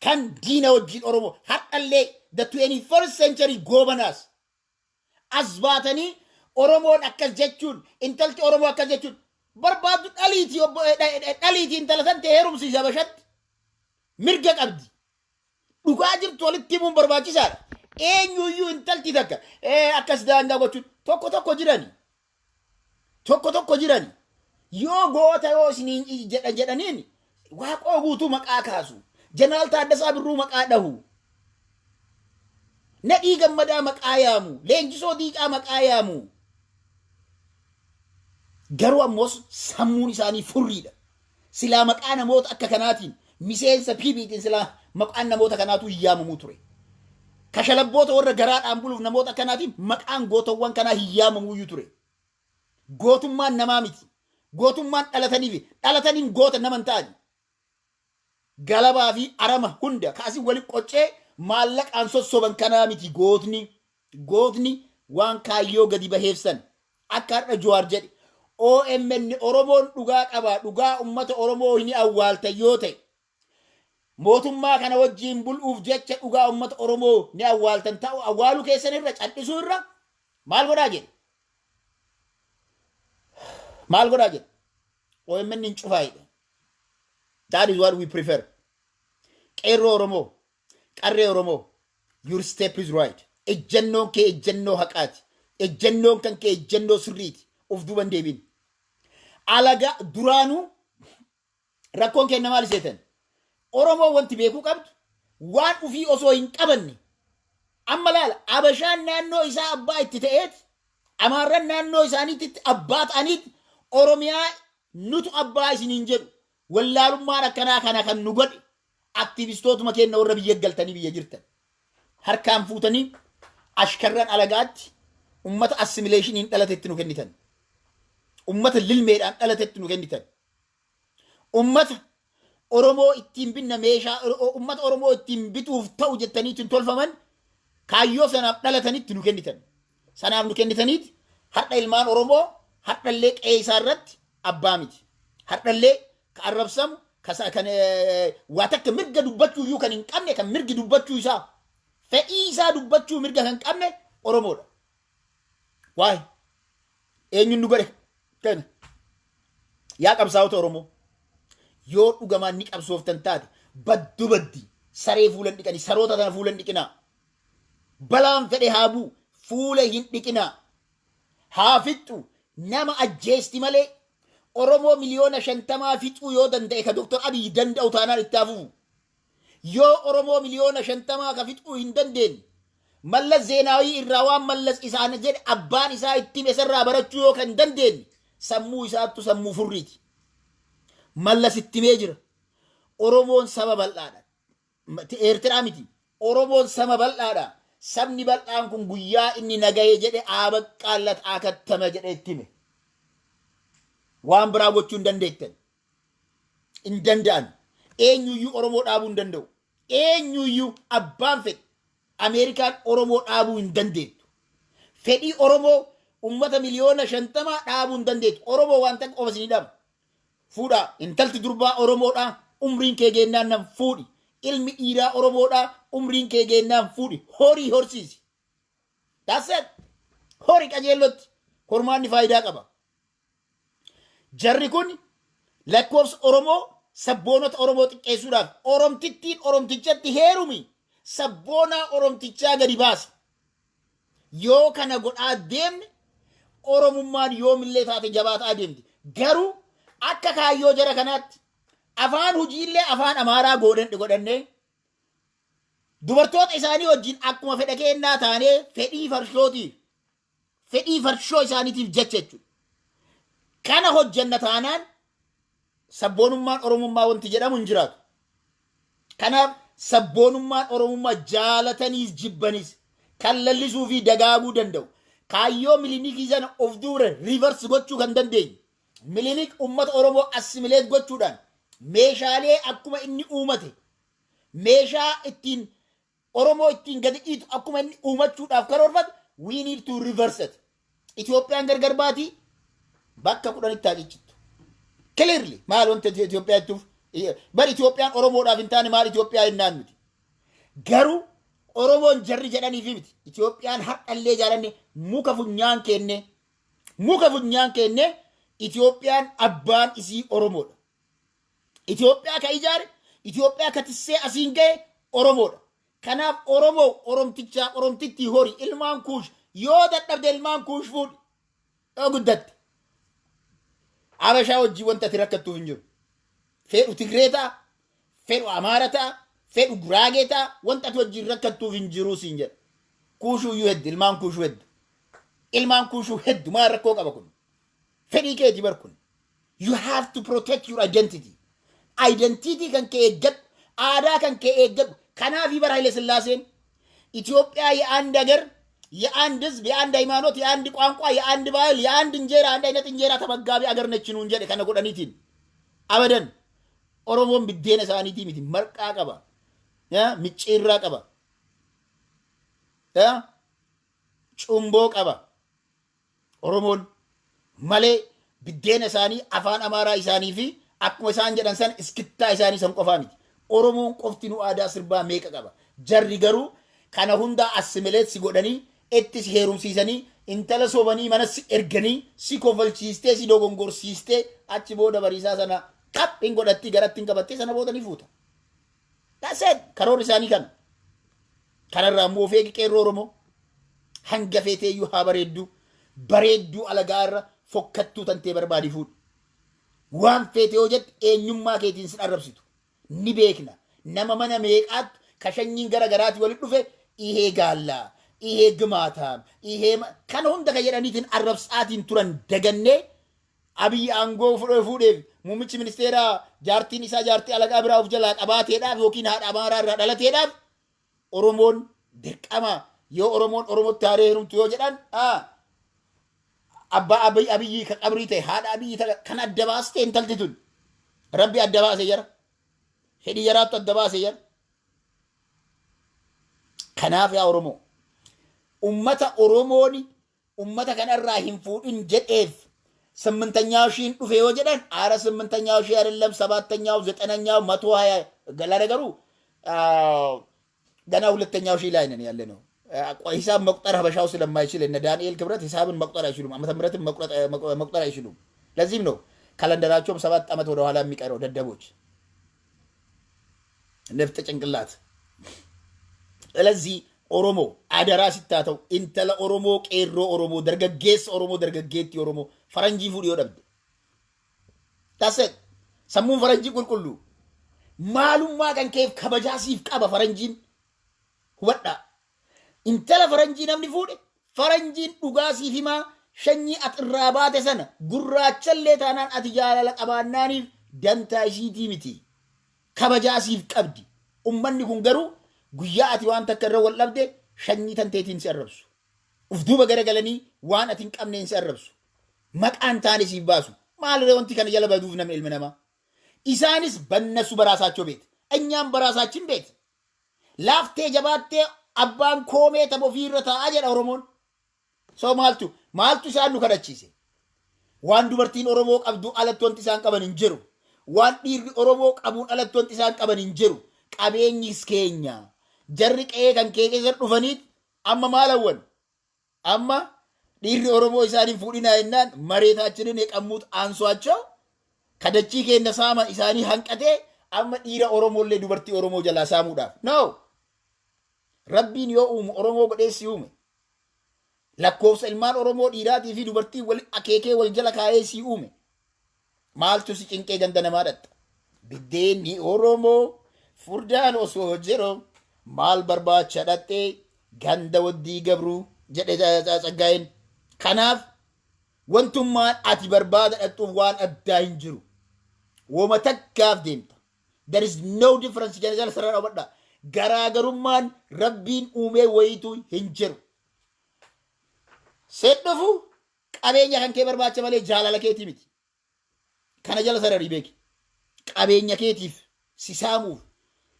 Kan diina wajjin Oromoo har'allee the 21st century Goobanaas as baatanii Oromoon akkas jechuun, intalti Oromoo akkas jechuun barbaaddu dhaliitii obbo dhaliitii intala san ta'e heerumsiisi Habashatti. Mirga qabdi. Dhugaa jirtu walitti himuun barbaachisaadha. Eenyuyyuu intalti takka akkas daangaa gochuun tokko tokko jirani. Tokko tokko jirani. Yoo goota yoo isiniin jedhan jedhaniin Waaqoo Guutuu maqaa kaasu. Jeneraal Taaddasaa Birruu maqaa dhahu. Nadhii Gammadaa maqaa yaamu. Leenjisoo Diiqaa maqaa yaamu. Garuu ammoo sammuun isaanii furriidha. Silaa maqaa namoota akka kanaatiin miseensa PPtiin silaa maqaan namoota kanaatu hin yaamamuu ture. Kashalabboota warra garaadhaan buluuf namoota akkanaatiin maqaan gootawwan kanaa hin yaamamuuyyuu ture. Gootummaan namaa miti. Gootummaan dhalataniifi dhalataniin goota nama hin ta'ani. Galabaa fi arama hunda kaasii wali qoccee maallaqaan sossoban kanaa miti gootni. Gootni waan kaayyoo gadi baheef san. Akka har'a Jawaar jedhe OMN Oromoon dhugaa qaba, dhugaa ummata Oromoo hin awwaaltan yoo ta'e mootummaa kana wajjiin bul'uuf jecha dhugaa ummata Oromoo ni awwaaltan ta'u awwaaluu keessan irra cal'isuu irra maal godhaa jedhe. Maal godhaa jedhe. OMN hin cufaa jedhe. That is what we prefer. Qeerroo Oromoo, qarree Oromoo, your step is right. Ejjennoon kee ejjennoo haqaati. Ejjennoon kan kee ejjennoo sirriiti. Of duuba hin deebiin. Alaga duraanuu rakkoon keenya maal seetan? Oromoo wanti beekuu qabdu waan ufii osoo hin qabanne Amma laala, Abashaan naannoo isaa abbaa itti ta'eet, Amaarran naannoo isaaniitti abbaa ta'aniit, Oromiyaa nutu abbaa isiniin jedhu. Wallaalummaan akkanaa kana kan nu godhe aktiivistootuma keenya warra biyya galtanii biyya jirtan. Harkaan fuutanii ashkarran alagaatti ummata assimilationiin dhalatetti nu kennitan. Ummata lilmeedhaan dhalatetti nu kennitan. Ummata Oromoo ittiin binna, meeshaa ummata Oromoo ittiin bituuf ta'u jettanii ittiin tolfaman, kaayyoo sanaaf dhalatanitti nu kennitan. Sanaaf nu kennitaniiti har'a ilmaan Oromoo har'allee qe'ee isaa irratti abbaa miti. Har'allee ka arrabsamu, kan waa takka mirga dubbachuu iyyuu kan hin qabne, kan mirgi dubbachuu isaa, fedhii isaa dubbachuu mirga kan qabne Oromoodha. Waa'ee eenyuun nu godhe kana? Yaa qabsaa'ota Oromoo, yoo dhugamaan ni qabsooftan taate, baddu baddi saree fuula hin dhiqanii, saroota tana fuula hin dhiqinaa. Balaan fedhe haa bu'u, fuula hin dhiqinaa. Haa fixxu, nama ajjeesti malee. Oromoo 50 miliyoonaa fixuu yoo danda'e, ka Doktor Abiyyi danda'u taanaan, itti hafufu. Yoo Oromoo 50 miliyoonaa ka fixuu hin dandeenye, Mallas Zeenaawii irraa waan Mallas isaan jedhe, abbaan isaa itti hime isarraa barachuu yoo kan dandeenye, sammuu isaattu sammuu furriiti. Mallas itti himee jira. Oromoon saba bal'aadha. Eertiraa miti. Oromoon saba bal'aadha. Sabni bal'aan kun guyyaa inni nagahee jedhe aabaqqaallat akattama jedhe itti hime. Waan biraa gochuu hin dandeettan. Hin danda'an. Eenyuyyuu Oromoo dhaabuu hin danda'u. Eenyuyyuu abbaan fedhe Ameerikaan Oromoo dhaabuu hin dandeettu. Fedhii Oromoo ummata 50 miliyoonaa dhaabuu hin dandeettu. Oromoo waan takka qofa isinii dhaaba. Fuudhaa, intalti durbaa Oromoodhaa umriin kee geennaan nan fuudhi. Ilmi dhiiraa Oromoodhaa umriin kee geennaan fuudhi. Horii horsiisi. That's it. Horii qajeellotti. Hormaanni faayidaa qaba. Jarri kun lakkoofsa Oromoo, sabboonota Oromoo xiqqeessuudhaaf Oromtittiin Oromtichatti heerumi, sabboonaa Oromtichaa gadi baasi. Yoo kana godhaa deemne, Oromummaan yoomillee taate jabaataa deemti. Garuu akka kaayyoo jara kanaatti afaan hojiillee afaan Amaaraa godhannee, dubartoota isaanii wajjin akkuma fedha kennaa taanee, fedhii farshootiif, fedhii farshoo isaaniitiif jecha jechuudha. Kana hojjenna taanaan, sabboonummaan Oromummaa wanti jedhamu hin jiraatu. Kanaaf sabboonummaan Oromummaa jaalataniis jibbaniis kan lallisuu fi dagaaguu danda'u. Kaayyoo Milinikii sana of dura reverse gochuu kan dandeenyu. Milinik uummata Oromoo assimilate gochuudhaan meeshaalee akkuma inni uumate, meeshaa ittiin Oromoo ittiin gadi dhiitu akkuma inni uumachuudhaaf karoorfate, we need to reverse it. Itoophiyaan gargar baatii bakka 10tti haa ciccittu. Clearly maal wanta Itoophiyaa jettuuf bar, Itoophiyaan Oromoodhaaf hin taane maal Itoophiyaa jennaan nuti. Garuu Oromoon jarri jedhaniifi miti. Itoophiyaan har'allee jaalanne muka funyaan keenne, Itoophiyaan abbaan isii Oromoodha. Itoophiyaa ka ijaare, Itoophiyaa ka tissee asiin ga'e Oromoodha. Kanaaf Oromoo, Oromtichaa, Oromtittii hori, ilmaan Kuush yoo dadhabde ilmaan Kuush fuudhi yoo guddatte. Habashaa wajjin wanta ati rakkattuuf hin jiru. Fedhu Tigree ta'a, fedhu Amaara ta'a, fedhu Guraagee ta'a, wanta ati wajjin rakkattuuf hin jiru siin jedha. Kuushuu iyyuu heddu, ilmaan Kuushuu heddu. Ilmaan Kuushuu heddu, maal rakkoo qaba kun? Fedhii keeti bar kun. You have to protect your identity. Identity kan kee eeggadhu, aadaa kan kee eeggadhu. Kanaaf bara Haile Sillaaseen ኢትዮጵያ የአንድ ሀገር፣ የአንድ ህዝብ፣ የአንድ ሃይማኖት፣ የአንድ ቋንቋ፣ የአንድ ባህል፣ የአንድ እንጀራ፣ አንድ አይነት እንጀራ ተመጋቢ አገር ነች nuun jedhe kana godhaniitiin abadan. Oromoon biddeena isaaniitii miti, marqaa qaba, micciirraa qaba, cumboo qaba Oromoon malee biddeena isaanii, afaan Amaaraa isaanii fi akkuma isaan jedhan san iskittaa isaanii san qofaa miti. Oromoon qofti nu aadaa sirbaa meeqa qaba. Jarri garuu kana hundaa assimilate si godhanii, itti si heerumsiisanii, intala sobanii mana si erganii, si kofalchiistee, si dogongorsiistee, achi booda bariisaa sana qap hin godhatti, garatti hin qabattee, sana booda ni fuuta. That's it. Karoorri isaanii kana. Kanarraa immoo of eegi, qeerroo Oromoo. Hanga feeteeyyuu haa bareedduu. Bareedduu alagaa irra fokkattuu tantee barbaadi fuudhi. Waan feete yoo jette eenyummaa keetiin sin arrabsitu. Ni beekna. Nama mana meeqaatti kashanyiin gara garaatii walitti dhufe ይሄ ጋላ፣ ይሄ ግማታም፣ ይሄ kana hunda kan jedhaniitiin arrabsaatiin turan dagannee, Abiyyi aangoo fuudheef, muummichi ministeeraa jaartiin isaa jaartii alagaa biraa of jalaa qabaateedhaaf yookiin haadha Amaaraa irraa dhalateedhaaf, Oromoon dirqama yoo Oromoon Oromootti haaree heerumtu yoo jedhan, abbaa Abiyyi kan qabrii ta'e, haadha Abiyyi kan adda baaste intalti tun, Rabbi adda baase jara, fedhii jaraattu adda baase jara. Kanaaf yaa Oromoo, ummata Oromoon ummata kanarraa hin fuudhin jedheef ስምንተኛው ሺህን dhufe yoo jedhan, አረ ስምንተኛው ሺህ አይደለም፣ ሰባተኛው፣ ዘጠነኛው፣ 120። ለነገሩ ገና ሁለተኛው ሺህ ላይ ነን ያለ ነው። ሂሳብ መቁጠር ሀበሻው ስለማይችል፣ እነ ዳንኤል ክብረት ሂሳብን መቁጠር አይችሉም። ዓመተ ምሕረትን መቁጠር አይችሉም። ለዚህም ነው calendar ኣቸውም 7 ዓመት ወደኋላ የሚቀረው። ደደቦች፣ ንፍጥ ጭንቅላት። ስለዚህ ኦሮሞ አደራ sittaata'u, intala Oromoo, qeerroo Oromoo, dargaggeessa Oromoo, dargaggeettii Oromoo, faranjii fuudhi yoo dhabde. Tase sammuun faranjii qulqullu maalummaa kan keef kabajaa siif qaba faranjiin, hubadhaa. Intala faranjii namni fuudhe, faranjiin dhugaa siif himaa, shanyii ati irraa baate sana gurraachallee taanaan ati jaalala qabaannaaniif dantaa ishiitii miti. Kabajaa siif qabdi. Ummanni kun garuu guyyaa ati waan takka irra wal dhabde shanyii tanteetiin si arrabsu. Uf duuba garagalanii waan ati hin qabneen si arrabsu. Maqaan taane siif baasu. Maalirree wanti kana jala baduuf namni ilmi namaa? Isaanis በነሱ በራሳቸው ቤት፣ እኛም በራሳችን ቤት። Laaftee jabaattee abbaan koomee tapha ofiirra taa'aa jedha Oromoon. So maaltu isaan nu kadhachiise? Waan dubartiin Oromoo qabdu alatti wanti isaan qaban hin jiru. Waan dhiirri Oromoo qabuun alatti wanti isaan qaban hin jiru. Qabeenyis keenya. Jarri qe'ee kan kee keessa dhufaniit amma maal hawwan? Amma dhiirri Oromoo isaaniin fuudhinaa jennaan መሬታችንን የቀሙት አንሷቸው kadachii keenya saama isaanii hanqatee amma dhiira Oromoollee dubartii Oromoo jalaa saamuudhaaf. No! Rabbiin yoo uumu Oromoo godhee si uume. Lakkoofsa ilmaan Oromoo dhiiraatii fi dubartii wal akeekee wal jala kaa'ee si uume. Maaltu si cinqee ganda namaa dhatta? Biddeenni Oromoo furdaan osoo jiru maal barbaacha dhattee ganda waddii gabruu jedhe Tsaggaa'een. Kanaaf wantummaan ati barbaada dhattuuf waan addaa hin jiru. Woma takkaaf deemta. There is no difference, jala jala sarara hubadhaa. Garaagarummaan Rabbiin uumee wayitu hin jiru. Seet dhufu qabeenya kan kee barbaacha malee jaalala keetii miti. Kana jala sararii beeki. Qabeenya keetiif si saamuuf,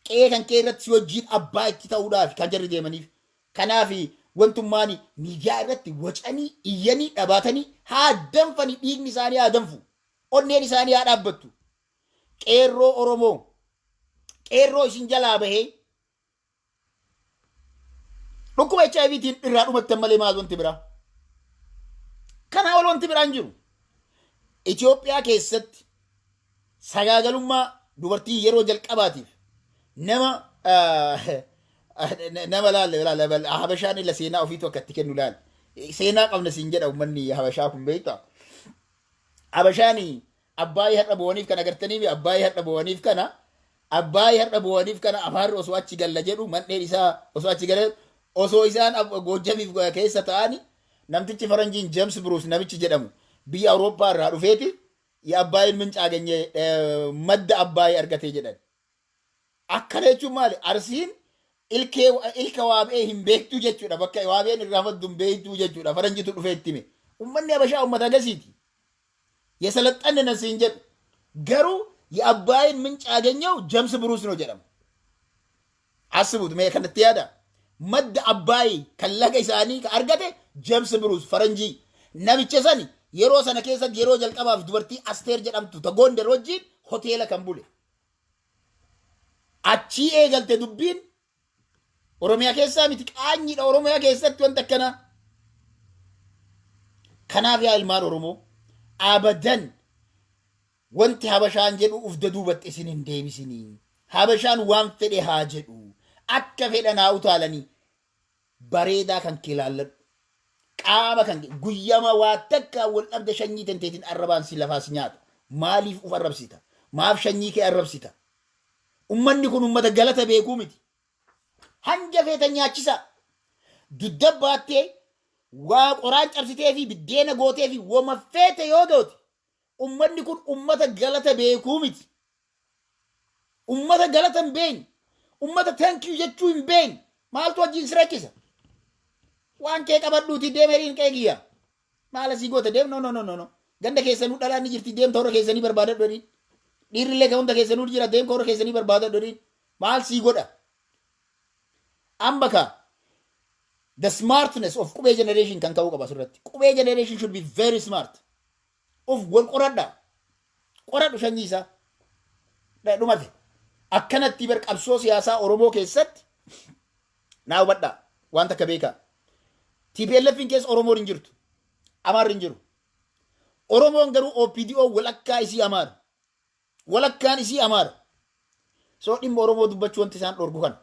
qe'ee kan kee irratti si wajjin abbaa itti ta'uudhaaf kan jarri deemaniif. Kanaaf wantummaan miidiyaa irratti wacanii iyyanii dhabaatanii haa danfanii, dhiigni isaanii haa danfu. Onneen isaanii haa dhaabbattu. Qeerroo Oromoo, qeerroo isin jalaa bahee dhukkuba HIVtiin irraa dhumattan malee maal wanti biraa? Kanaa ol wanti biraan jiru. Itoophiyaa keessatti sagaagalummaa dubartii yeroo jalqabaatiif nama laale laale, Habashaan illa seenaa ofiitu akka itti kennu laale. Seenaa qabna siin jedha uummanni Habashaa kun, beektaa. Habashaan Abbaayii har'a bo'aniif kana agartanii, Abbaayii har'a bo'aniif kana, Abbaayii har'a bo'aniif kana, Amaarri osoo achi galla jedhu, mandheen isaa osoo achi gala, osoo isaan Goojjamiif keessa ta'ani, namtichi faranjiin James Bruce namichi jedhamu biyya Awurooppaa irraa dhufeeti የአባይን ምንጭ አገኘ፣ madda Abbaayii argate jedhan. Akkana jechuun maali? Arsiin ilkee ilka waabee hin beektu jechuudha. Bakka waabeen irraa maddu hin beektu jechuudha. Faranjitu dhufee itti hime. Uummanni Habashaa uummata agasiiti. የሰለጠን ነን siin jedhu. Garuu የአባይን ምንጭ ያገኘው ጀምስ ብሩስ ነው jedhama. አስቡት mee kanatti yaada. Madda Abbaayii kan laga isaanii ka argate James Bruce faranjii. Namicha sani yeroo sana keessatti yeroo jalqabaaf dubartii Asteer jedhamtu ta Gondar wajjin hoteela kan bule. Achii eegalte dubbiin. Oromiyaa keessaa miti, qaanyiidha Oromiyaa keessatti wanta akkanaa. Kanaaf yaa ilmaan Oromoo, abadan wanti Habashaan jedhu ufda duubatti isin hin deebisinii. Habashaan waan fedhe haa jedhu. Akka fedhan haa utaalanii. Bareedaa kan kee laalladhu. Qaama kan guyyama waa takka wal dhabde shanyii tenteetiin arrabaan si lafaa si nyaata. Maaliif uf arrabsita? Maaf shanyii kee arrabsita? Ummanni kun ummata galata beekuu miti. Hanga feetan nyaachisa. Dudda baattee, waa qoraan cabsitee fi biddeena gootee fi wama feete yoo goote, ummanni kun ummata galata beekuu miti. Ummata galata hin beekne. Ummata thank you jechuu hin beekne. Maaltu wajjin si rakkisa? Waan kee qabadhuuti deemeriin qeegiyya. Maal asii goota? Deem. No, no, no, no, no. Ganda keessanuu dhalaan ni jirti, deemta warra keessanii barbaadadhu jedhiin. Dhiirrillee kan hunda keessanuu jira, deemka warra keessanii barbaadadhu jedhiin. Maal sii godha? Amma ka the smartness of Qubee generation kan ka'uu qaba asirratti. Qubee generation should be very smart. Of wal qoradha. Qoradhu sanyii isaa. Dhumate. Akkanatti bar qabsoo siyaasaa Oromoo keessatti naa hubadhaa. Waan takka beekaa. TPLF keessa Oromoon hin jirtu. Amaarri hin jiru. Oromoon garuu OPDO walakkaa isii Amaara. Walakkaan isii Amaara. So dhimma Oromoo dubbachuu wanti isaan dhorgu kana.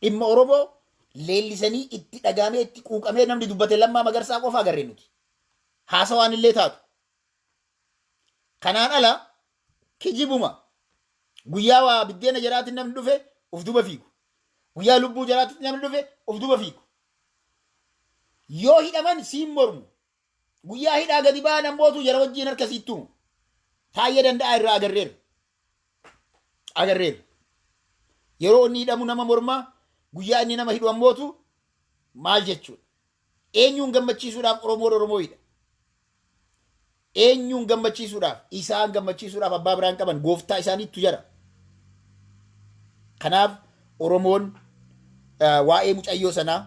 Dhimma Oromoo leellisanii itti dhagaamee itti quuqamee namni dubbate Lammaa Magarsaa qofa agarree nuti. Haasawaan illee taatu. Kanaan ala kijibuma. Guyyaa waa biddeena jaraatiin namni dhufe uf duba fiigu. Guyyaa lubbuu jaraatiin namni dhufe uf duba fiigu. Yoo hidhaman siin mormu. Guyyaa hidhaa gadi ba'an ammootu jara wajjiin harka siittumu. Taayyee Danda'aa irraa agarreerra. Agarreerra. Yeroo inni hidhamu nama mormaa, guyyaa inni nama hidhu ammootu maal jechuudha? Eenyuun gammachiisuudhaaf Oromoon Oromoo hidha? Eenyuun gammachiisuudhaaf? Isaan gammachiisuudhaaf, abbaa biraan qaban, gooftaa isaaniittu jara. Kanaaf Oromoon waa'ee mucayyoo sanaa,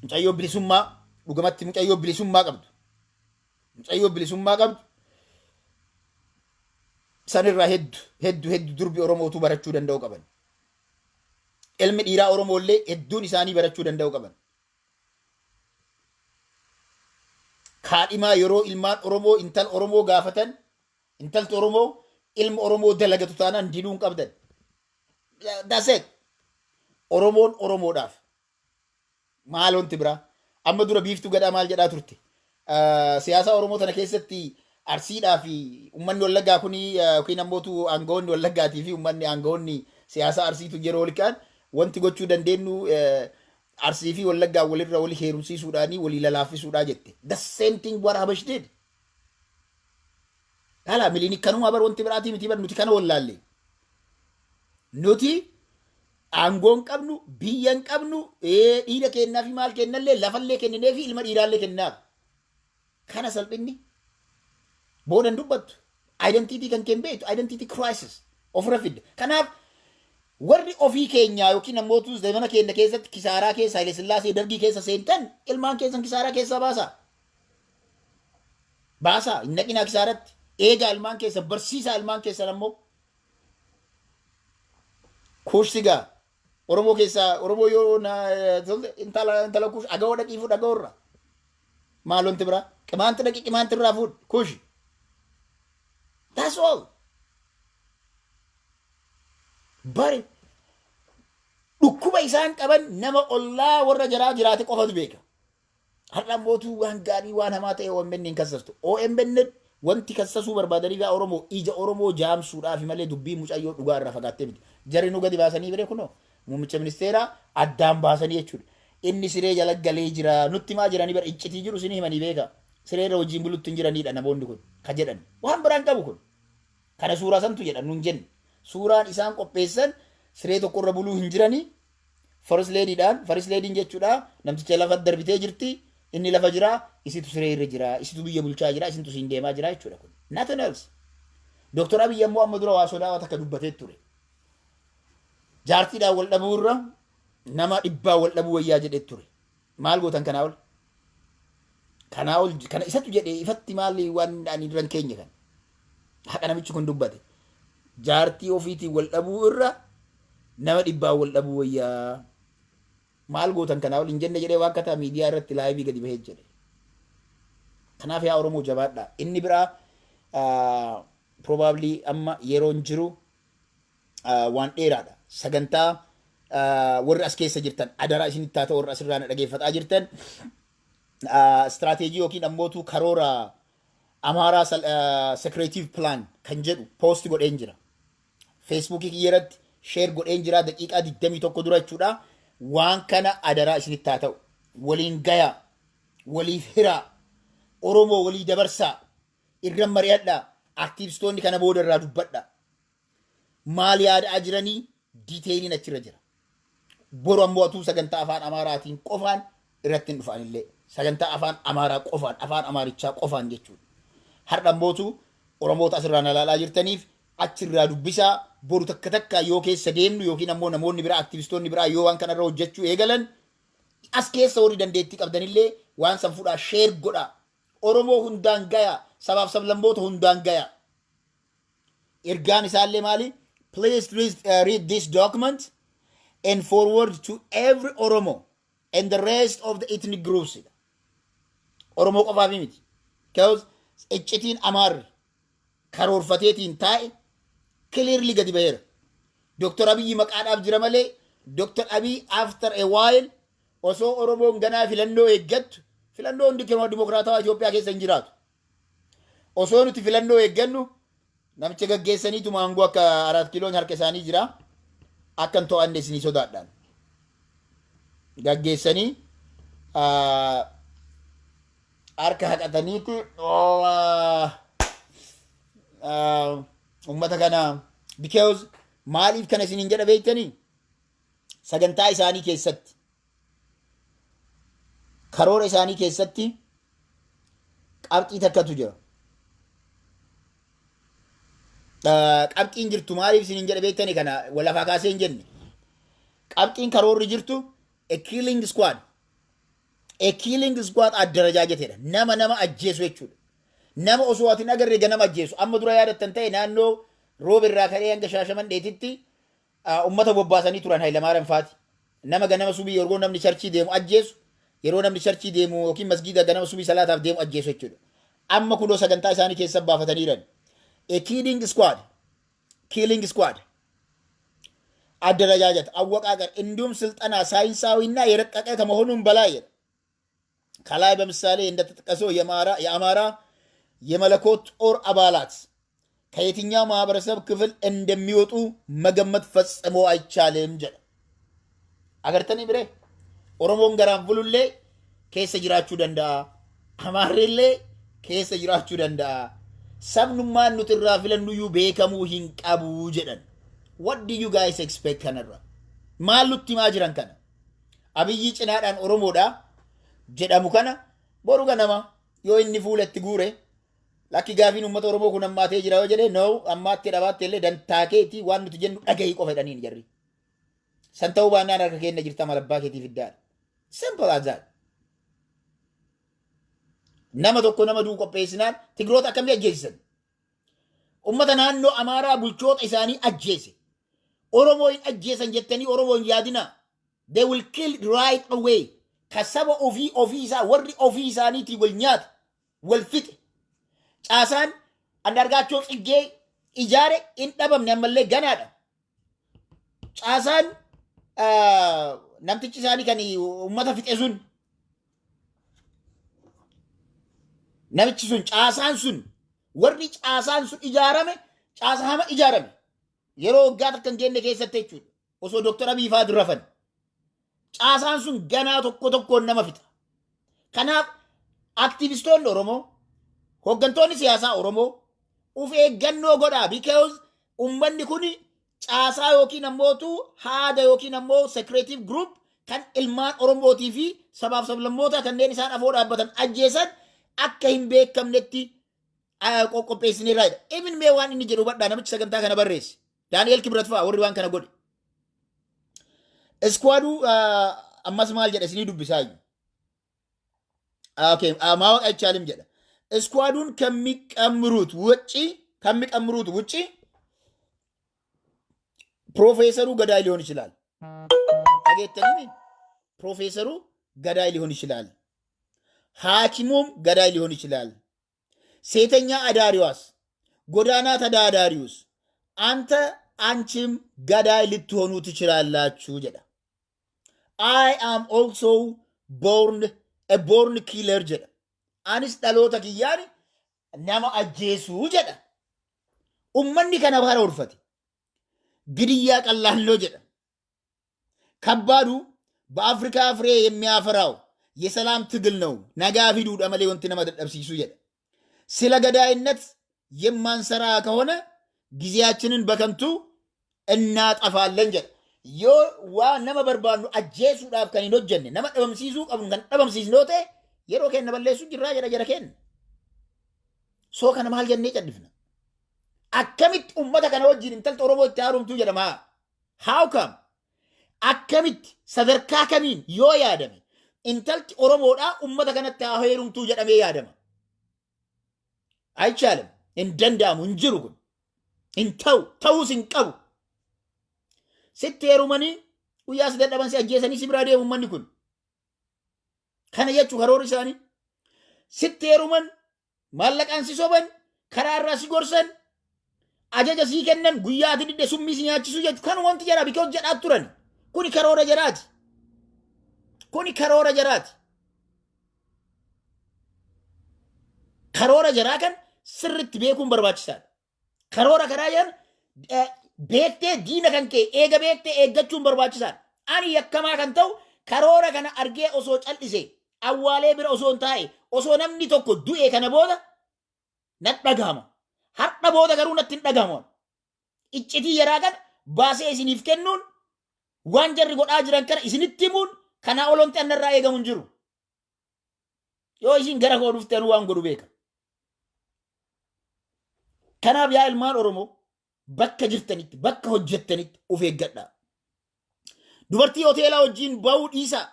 mucayyoo bilisummaa, dhugamatti mucayyoo bilisummaa qabdu. Mucayyoo bilisummaa qabdu sanirraa hedduu hedduu hedduu durbi Oromootu barachuu danda'u qaban. Ilmi dhiiraa Oromoo illee hedduun isaanii barachuu danda'u qaban. Kaadhimaa yeroo ilmaan Oromoo intal Oromoo gaafatan, intalti Oromoo ilma Oromoo dalagatu taanaan diduu hin qabdan. That's it. Oromoon Oromoodhaaf. Maal wanti biraa? Amma dura Biiftuu Gadhaa maal jedhaa turte? Siyaasa Oromoo tana keessatti Arsiidhaa fi uummanni Wallaggaa kuni, yookiin ammootu aangawoonni Wallaggaatii fi uummanni aangawoonni siyaasa Arsiitu yeroo wal ka'an, wanti gochuu dandeenyu Arsii fi Wallaggaa walirra wali heerumsiisuudhaanii walii lalaafisuudhaa jette. The same thing what Habash did. Dhala miliini kanumaa bar, wanti biraatii miti bar. Nuti kana wallaalle. Nuti aangoo hin qabnu, biyya hin qabnu, dhiira kennaa fi maal kennallee, lafallee kenninee fi ilma dhiiraallee kennaaf. Kana salphinni. Booda hin dubbattu. Identity kan kee hin beektu. Identity crisis ofirra fidda. Kanaaf warri ofii keenyaa yookiin namoota zamana keenya keessatti kisaaraa keessa, Haile Sillaasee, Dargii keessa seentan, ilmaan keessan kisaaraa keessaa baasaa. Baasaa, hin naqinaa kisaaratti. Eegaa ilmaan keessan, barsiisaa ilmaan keessan ammoo. Kuush sigaa Oromoo keessaa, Oromoo yoo intala Kuush Agawoo dhaqii fuudh, Agawoo irraa. Maal wanti biraa? Qimaanti dhaqi, Qimaanti irraa fuudh Kuushi. That's all. Bari dhukkuba isaan qaban nama ollaa warra jaraa jiraate qofatu beeka. Har'a mootuu waan gaarii waan hamaa ta'e OMN hin kassastu. OMN wanti kassasuu barbaadanii gaa Oromoo ija Oromoo jaamsuudhaaf malee dubbii mucayyoo dhugaa irraa fagaattee miti. Jarri nu gadi baasanii bire, kunoo muummicha ministeeraa addaan baasanii jechuudha. Inni siree jala galee jira nutti himaa jiranii bara, iccitii jiru isinii himanii beeka. Siree irra wajjin bulutti hin jiranidha namoonni kun ka jedhan. Waan biraan qabu kun. Kana suuraa santu jedhan nun jenne. Suuraan isaan qopheessan siree tokko irra buluu hin jiranii. First Lady'dhaan, First Lady'n jechuudha, namticha lafa darbitee jirti, inni lafa jira, isitu siree irra jira, isitu biyya bulchaa jira, isintu siin deemaa jira jechuudha kun. Nothing else. Dr. Abiy ammoo amma dura waa sodaa waa takka dubbatee ture. Jaartiidhaan wal dhabuu irra nama dhibbaa wal dhabuu wayyaa jedhee ture. Maal gootan kanaa ol? Kanaa ol kana isatu jedhee ifatti, maali waan ani irra hin keenye kan. Haqa namichi kun dubbate. Jaartii ofiitiin wal dhabuu irra nama dhibbaa wal dhabuu wayyaa. Maal gootan kanaa ol hin jenne jedhee waan kataa miidiyaa irratti live gadi bahee jedhe. Kanaaf yaa Oromoo, jabaadhaa. Inni biraa probably amma yeroon jiru waan dheeraadha. Sagantaa warri as keessa jirtan adaraa isinitti haa ta'u, warri asirraa na dhageeffataa jirtan, istiraateejii yookiin ammootu karoora Amaaraa secretive plan kan jedhu post godheen jira. Feesbuukii kiyya irratti, Share godheen jira daqiiqaa 21 dura jechuudha. Waan kana adaraa isinitti haa ta'u. Waliin gayaa. Waliif hiraa. Oromoo walii dabarsaa. Irra mari'adhaa. Aktiivistoonni kana booda irraa dubbadha. Maal yaadaa jiranii detailiin achirra jira. Boru ammoo atuu sagantaa Afaan Amaaraatiin qofaan irratti hin dhufan illee. Sagantaa Afaan Amaaraa qofaan, Afaan Amaarichaa qofaan jechuudha. Har'a ammootu Oromoota asirraa na ilaalaa jirtaniif achirraa dubbisaa. Boru takka takka yoo keessa deemnu yookiin ammoo namoonni biraa, aktivistoonni biraa yoo waan kanarra hojjechuu eegalan, as keessa warri dandeettii qabdanillee waan san fudhaa, share godhaa. Oromoo hundaan gayaa, sabaaf sablammoota hundaan gayaa. Ergaan isaallee maali? Please read this document and forward to every Oromo and the rest of the ethnic groups. Oromoo qofaaf miti. Because iccitiin Amaarri karoorfateetiin taa'e clearly gadi baheera. Dr. Abiyyi maqaadhaaf jira malee, Dr. Abiy after a while, osoo Oromoon ganaa filannoo eeggattu, filannoo hundi dimokiraatawaa Itoophiyaa keessa hin jiraatu. Osoo nuti filannoo eeggannu namicha gaggeessaniitu aangoo akka Araat Kiiloon harka isaanii jira. Akka hin to'anne isinii sodaadhaan. Gaggeessanii harka haqataniiti uummata kana, because maaliif kana isiniin jedha beektanii? Sagantaa isaanii keessatti, karoora isaanii keessatti qabxii takkatu jira. Qabxiin jirtu maaliif isiniin jedha beektanii? Kana walafaa kaasee hin jenne. Qabxiin karoorri jirtu a killing squad. A killing squad አደረጃጀት Nama nama ajjeesu jechuudha. Nama osoo ati hin agarre ganama ajjeesu. Amma dura yaadattan ta'e, naannoo Rooba irraa ka'ee hanga Shaashamandheetitti ummata bobbaasanii turan Hayilamaariyaam faati. Nama ganama subii yeroo namni churchii deemu ajjeesu, yeroo namni churchii deemu yookiin masgiida ganama subii salaataaf deemu ajjeesu jechuudha. Amma kunoo sagantaa isaanii keessa baafataniiran. A killing squad. Killing squad. አደረጃጀት አወቃቀር እንዲሁም ስልጠና ሳይንሳዊና የረቀቀ ከመሆኑም በላይ፣ ከላይ በምሳሌ እንደተጠቀሰው የአማራ የመለኮት ጦር አባላት ከየትኛው ማህበረሰብ ክፍል እንደሚወጡ መገመት ፈጽሞ አይቻልም jedha. Agartanii biree, Oromoon garaan bulullee keessa jiraachuu danda'a. Amaarrillee keessa jiraachuu danda'a. Sabnummaan nuti irraa filannuyyuu beekamuu hin qabu jedhan. What do you guys expect kanarra? Maal nutti himaa jiran kana? Abiyyi cinaadhaan Oromoodha jedhamu kana boru ganama yoo inni fuula itti guure, lakki, gaafiin uummata Oromoo kun hammaatee jira yoo jedhee, no, ammaatti dhabaatte illee dantaa keetii, waan nuti jennu dhagahi qofa jedhaniin jarri. San ta'uu baannaan harka keenya jirta, malabbaa keetiif iddaadha. Simple as that. Nama tokko nama duu qopheessinaan Tigiroota akkamii ajjeesisan? Uummata naannoo Amaaraa bulchoota isaanii ajjeese. Oromoo hin ajjeesan jettanii Oromoo hin yaadinaa. They will kill right away. Ka saba ofii ofii isaa, warri ofii isaaniitii wal nyaata, wal fixe. Caasaan Andargaachoo Tsiggee ijaare hin dhabamne, ammallee ganaadha. Caasaan namtichi isaanii kan uummata fixe sun, namichi sun, caasaan sun, warri caasaan sun ijaarame, caasa hama ijaarame yeroo waggaa takka hin jenne keessatti jechuudha. Osoo Dooktar Abiy fa'aa dura rafan. Caasaan sun ganaa tokko tokkoon nama fixa. Kanaaf aktivistoonni Oromoo, hooggantoonni siyaasaa Oromoo uf eeggannoo godhaa, because ummanni kun caasaa yookiin ammootu haada yookiin ammoo secretive group kan ilmaan Oromootii fi sabaaf sablammoota kanneen isaan afoo dhaabbatan ajjeesan akka hin beekamnetti qopheessineerraa jedha. Even mee waan inni jedhu hubadhaa, namichi sagantaa kana barreesse. Daani'el Kibrat fa'a warri waan kana godhe. Squaduu ammas maal jedha isinii dubbisaayyuu. Okay, ማወቅ አይቻልም jedha. Squaduun ከሚቀምሩት ውጪ ፕሮፌሰሩ ገዳይ ሊሆን ይችላል። Dhageettanii, ፕሮፌሰሩ ገዳይ ሊሆን ይችላል። ሐኪሙም ገዳይ ሊሆን ይችላል። ሴተኛ አዳሪዋስ፣ ጎዳና ተዳዳሪውስ፣ አንተ አንቺም ገዳይ ልትሆኑ ትችላላችሁ jedha. I am also born a born killer jedha. Anis dhaloota kiyyaan nama ajjeesuu jedha. Ummanni kana karoorfate. ግድያ ቀላል ነው jedha። ከባዱ በአፍሪካ ፍሬ የሚያፈራው የሰላም ትግል ነው። Nagaa fiduudha malee wanti nama dadhabsiisu jedha። ስለ ገዳይነት የማንሰራ ከሆነ ጊዜያችንን በከንቱ እናጠፋለን jedha። Yoo waa nama barbaannu ajjeesuudhaaf kan hin hojjenne, nama dhabamsiisuu qabnu kan dhabamsiisne yoo ta'e, yeroo keenya balleessuu jirraa jedha jara keenya. Soo kana maal jennee callisna? Akkamitti ummata kana wajjin intalti Oromoo itti haaromtuu jedhama? How come? Akkamitti, sadarkaa kamiin yoo yaadame intalti Oromoodhaa ummata kanatti haa heerumtuu jedhamee yaadama? አይቻልም። Hin danda'amu, hin jiru kun. Hin ta'u, ta'uus hin qabu. Sitti heerumanii guyyaa si dadhaban si ajjeesanii si biraa deemu ummanni kun. Kana jechuu karoorri isaanii. Sitti heeruman, maallaqaan si soban, karaa irraa si gorsan, ajaja sii kennan, guyyaa ati didde summii si nyaachisu jechu kan wanti jaraa because jedhaa turan. Kuni karoora jaraati. Kuni karoora jaraati. Karoora jaraa kan sirritti beekuun barbaachisaadha. Karoora karaa jiran beektee diina kan kee eega beektee eeggachuun barbaachisaadha. Ani yakkamaa kan ta'u karoora kana argee osoo cal'ise, awwaalee bira osoo hin taa'e, osoo namni tokko du'e kana booda natti dhagahama. Har'a booda garuu natti hin dhagahamu. Iccitii yaraa kana baasee isiniif kennuun, waan jarri godhaa jiran kana isinitti himuun, kanaa olonti annarraa eegamu hin jiru. Yoo isin gara koo dhuftan waan godhu beeka. Kanaaf yaa ilmaan Oromoo, bakka jirtanitti, bakka hojjettanitti of eeggadhaa. Dubartii hoteelaa wajjin ba'uu dhiisaa.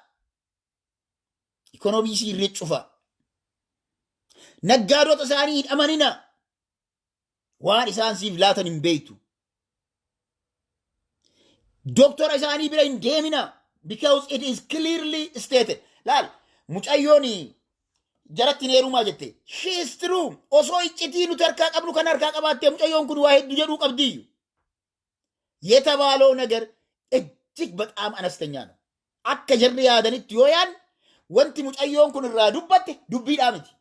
Ikonoomii isii irree cufaa. Naggaadota isaanii hin amaninaa. Waan isaan siif laatan hin beektu. Doktora isaanii bira hin deeminaa. Because it is clearly stated. Laal, mucayyoon jaratti hin heerumaa jette. She is true. Osoo iccitii nuti harkaa qabnu kan harkaa qabaattee mucayyoon kun waa hedduu jedhuu qabdiyyu. የተባለው ነገር እጅግ በጣም አነስተኛ ነው። Akka jarri yaadanitti yoo yaadne, wanti mucayyoon kun irraa dubbatte dubbiidhaa miti.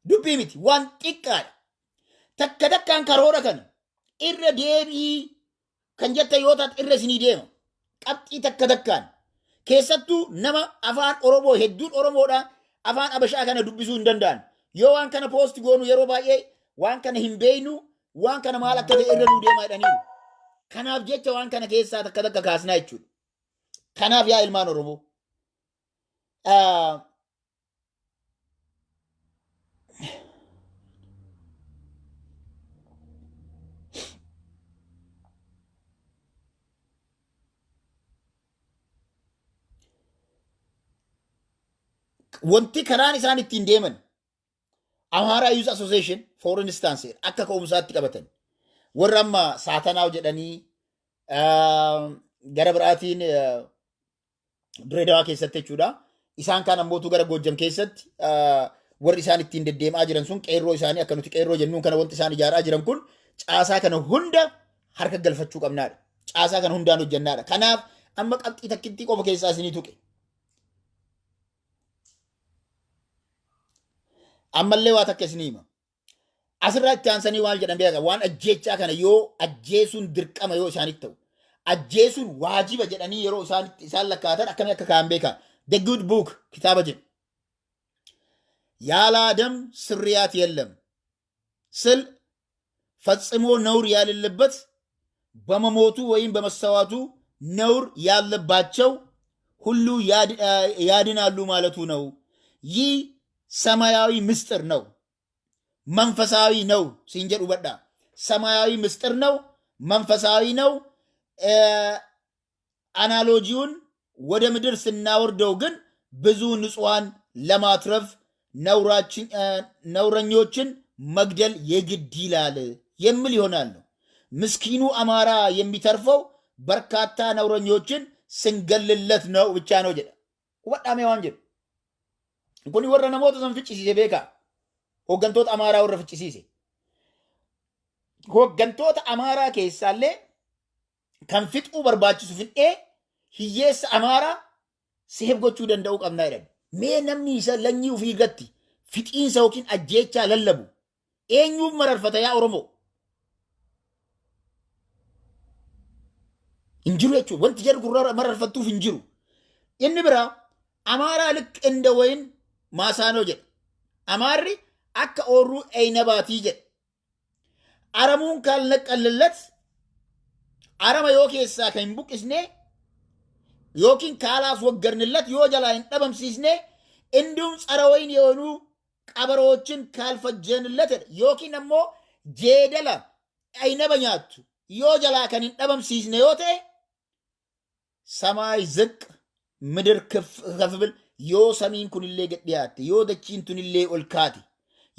Dubbii miti, waan xiqqaadha. Takka takkaan karoora kana irra deebii kan jette yoo taate irra isinii deema. Qabxii takka takkaan. Keessattuu nama afaan Oromoo hedduun Oromoodha, afaan Abashaa kana dubbisuu hin danda'an. Yoo waan kana post goonu yeroo baay'ee waan kana hin beeynu, waan kana maal akka ta'e irra nuu deemaa jedhaniiru. Kanaaf jecha waan kana keessaa takka takka kaasnaa jechuudha. Kanaaf yaa ilmaan Oromoo, wanti karaan isaan ittiin deeman Amhara Youth Association, for instance, akka ka'umsaatti qabatan, warra amma saatanaaw jedhanii gara biraatiin Direedawaa keessatti jechuudha. Isaan kaan ammootu gara Goojjam keessatti warri isaan ittiin deddeemaa jiran sun qeerroo isaanii akka nuti qeerroo jennuun kana wanti isaan ijaaraa jiran kun caasaa kana hunda harka galfachuu qabnaadha. Caasaa kana hundaan hojjennaadha. Kanaaf amma qabxii takkittii qofa keessaa isinii tuqe. Ammallee waa takka isinii hima. Asirraa itti aansanii waan jedhan beeka, waan ajjeechaa kana yoo ajjeesuun dirqama yoo isaanitti ta'u, ajjeesuun waajiba jedhanii yeroo isaan lakkaatan akkamii akka kaa'an beeka. The Good Book kitaaba jedhu. ያለ ደም ስርየት የለም ስል ፈጽሞ ነውር የሌለበት በመሞቱ ወይም በመሰዋቱ ነውር ያለባቸው ሁሉ ያድናሉ ማለቱ ነው። ይህ ሰማያዊ ምስጢር ነው፣ መንፈሳዊ ነው siin jedhu hubadhaa። ሰማያዊ ምስጢር ነው፣ መንፈሳዊ ነው። Analogy ውን ወደ ምድር ስናወርደው ግን ብዙ ንጹሐን ለማትረፍ ነውረኞችን መግደል የግድ ይላል የሚል ይሆናል ነው። ምስኪኑ አማራ የሚተርፈው በርካታ ነውረኞችን ስንገልለት ነው ብቻ ነው jedha። Hubadhaa mee waan jedhu. Kuni warra namoota san ficcisiise beekaa. Hooggantoota Amaaraa warra ficcisiise. Hooggantoota Amaaraa keessaallee kan fixuu barbaachisu fixee hiyyeessa Amaaraa save gochuu danda'uu qabnaa jedhan. Mee namni isa lanyii ofii irratti fixiinsa yookiin ajjeechaa lallabu eenyuuf mararfata, yaa Oromoo? Hin jiru jechuudha. Wanti jarri gurra mararfattuuf hin jiru. Inni biraa አማራ ልክ እንደ ወይን ማሳ ነው jedha. Amaarri akka oorruu eynabaatii jedha. አረሙን ካልነቀልለት arama yoo keessaa kan hin buqqisne yookiin ካላስወገድንለት yoo jalaa hin dhabamsiisne እንዲሁም ጸረ ወይን የሆኑ ቀበሮዎችን ካልፈጀንለት yookiin ammoo jeedala aynaba nyaattu yoo jalaa kan hin dhabamsiisne yoo ta'e ሰማይ ዝቅ ምድር ከፍ ብል yoo samiin kunillee gad dhiyaatte yoo dachiin tunillee ol kaate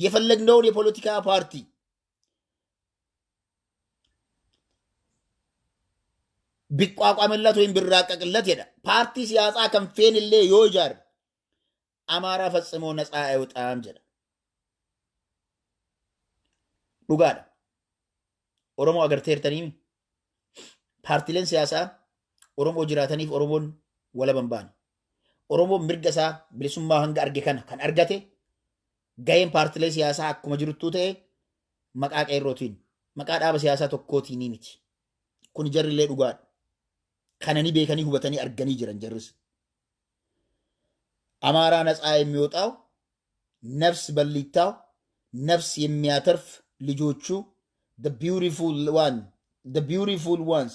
የፈለግነውን የፖለቲካ ፓርቲ ቢቋቋምለት ወይም ቢራቀቅለት jedha paartii siyaasaa kan feenillee yoo ijaarre አማራ ፈጽሞ ነፃ አይወጣም jedha. Dhugaadha. Oromoo agarteertaniimi paartileen siyaasaa Oromoo jiraataniif Oromoon walaba hin baane. Oromoon mirga isaa bilisummaa hanga arge kana kan argate gaheen paartilee siyaasaa akkuma jiruttuu ta'e maqaa qeerrootiin maqaa dhaaba siyaasaa tokkootiin miti. Kun jarrillee dhugaadha. Kana ni beekanii hubatanii arganii jiran jarris. አማራ ነፃ የሚወጣው ነፍስ በሊታው ነፍስ የሚያተርፍ ልጆቹ the beautiful one the beautiful ones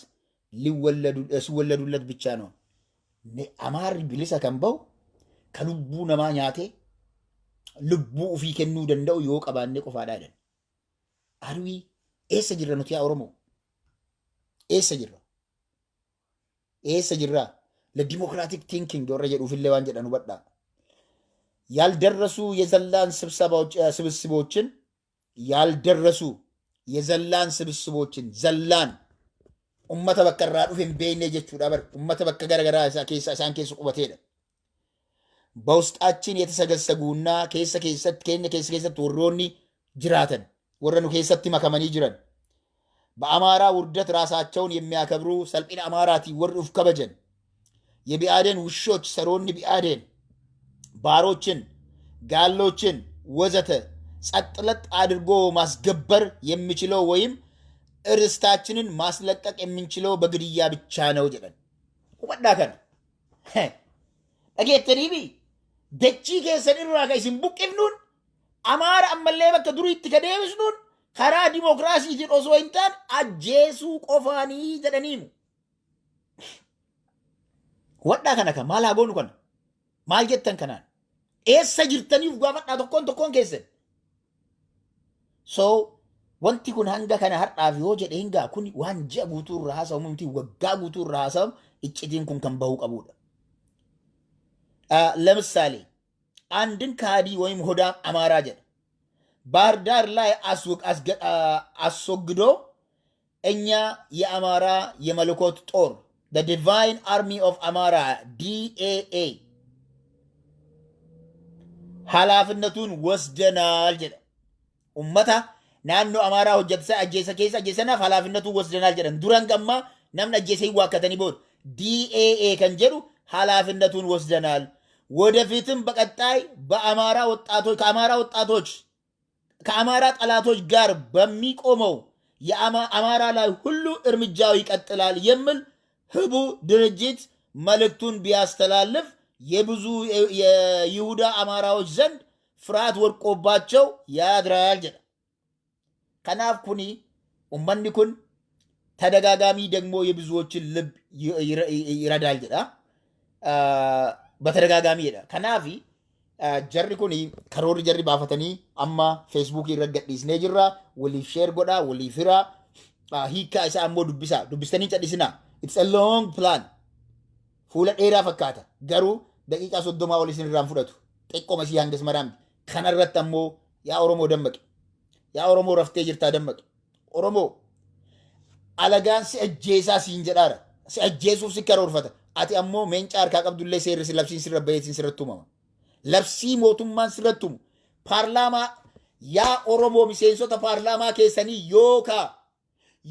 ሲወለዱለት ብቻ ነው። Amaarri bilisa kan bahu ka lubbuu namaa nyaatee lubbuu ofii kennuu danda'u yoo qabaanne qofaadha jedhan. Arwii eessa jirra nuti yaa Oromoo? Eessa jirra? Eessa jirra? ለ democratic thinking warra jedhuufillee waan jedhan hubadhaa. ያልደረሱ የዘላን ስብሰባዎች ስብስቦችን ያልደረሱ የዘላን ስብስቦችን ዘላን ummata bakka irraa dhufe hin beekne jechuudha bar ummata bakka garagaraa isaa keessa isaan keessa qubateedha. በውስጣችን የተሰገሰጉና keessa keessatti keenya keessa keessatti warroonni jiraatan warra nu keessatti makamanii jiran በአማራ ውርደት ራሳቸውን የሚያከብሩ salphina Amaaraatiin warri uf kabajan የቢአዴን ውሾች saroonni ቢአዴን ባሮችን ጋሎችን ወዘተ ጸጥ ለጥ አድርጎ ማስገበር የሚችለው ወይም እርስታችንን ማስለቀቅ የምንችለው በግድያ ብቻ ነው jedhan. Hubadhaa kana. Dhageettaniifi dachii keessan irraa ka isin buqqifnuun Amaara ammallee bakka duriitti ka deebisnuun karaa dimookiraasiitiin osoo hin taane ajjeesuu qofaanii jedhaniimu. Hubadhaa kana kan maal haa goonu kana? Maal jettan kanaan? Eessa jirtaniif gaafadhaa tokkoon tokkoon keessan? So wanti kun hanga kana har'aaf yoo jedhe hingaa kun waan ji'a guutuu irraa haasawamu miti waggaa guutuu irraa haasawamu iccitiin kun kan bahuu qabudha. ለምሳሌ አንድን ከሃዲ ወይም ሆዳም አማራ jedha ባህር ዳር ላይ አስወግዶ እኛ የአማራ የመለኮት ጦር the divine army of አማራ DAA ኃላፊነቱን ወስደናል jedha. Ummata naannoo Amaaraa hojjetisa ajjeesa keessa ajjeesanaaf ኃላፊነቱን ወስደናል jedhan. Duran gammaa namni ajjeesee hin waakkatanii booda DAA kan jedhu ኃላፊነቱን ወስደናል። ወደፊትም በቀጣይ በአማራ ወጣቶች ከአማራ ወጣቶች ከአማራ ጠላቶች ጋር በሚቆመው የአማራ ላይ ሁሉ እርምጃው ይቀጥላል የሚል ህቡዕ ድርጅት መልእክቱን ቢያስተላልፍ የብዙ የይሁዳ አማራዎች ዘንድ ፍርሃት ወድቆባቸው ያድራል jedha. Kanaaf kuni ummanni kun ተደጋጋሚ ደግሞ የብዙዎችን ልብ ይረዳል jedha. በተደጋጋሚ jedha. Kanaaf jarri kun karoorri jarri baafatanii amma Feesbuukii irra gadhiisnee jirra. Waliif share godhaa, waliif hiraa. Hiikkaa isaa ammoo dubbisaa. Dubbistanii cadhisinaa. It's a long plan. Fuula dheeraa fakkaata. Garuu daqiiqaa 30 ol isin irraan fudhatu. Xiqqooma isii hangas maraamti. Kanarratti ammoo yaa Oromoo dammaqi. Yaa Oromoo raftee jirtaa dammaqi. Oromoo alagaan si ajjeesaa siin jedhaara. Si ajjeesuuf si karoorfata. Ati ammoo meenca harkaa qabdullee seerri si labsiin sirra baheetiin sirratti tumama. Labsii mootummaan sirratti tumu. Paarlaamaa yaa Oromoo miseensota paarlaamaa keessanii yookaa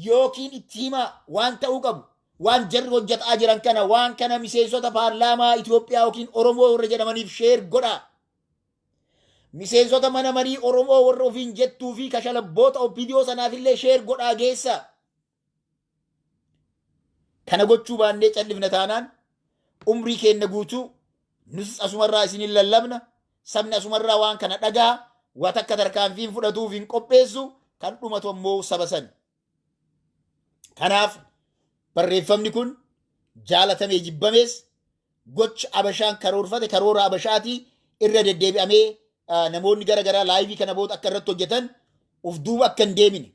yookiin itti himaa waan ta'uu qabu. Waan jarri hojjetaa jiran kana waan kana miseensota paarlaamaa Itoophiyaa yookiin Oromoo warra jedhamaniif share godhaa. Miseensota mana marii Oromoo warra ofiin jettuu fi kashalabboota OPDO sanaafillee share godhaa geessa. Kana gochuu baannee callifna taanaan umrii keenya guutuu nus asumarraa isinin lallabna, sabni asumarraa waan kana dhagaa waa takka tarkaanfiin fudhatuuf hin qopheessu, kan dhumatu ammoo saba sani. Kanaaf barreeffamni kun jaalatamee jibbamees gocha Abashaan karoorfate, karoora Abashaatii irra deddeebi'amee namoonni gara garaa live kana booda akka irratti hojjetan uf duuba akka hin deemine.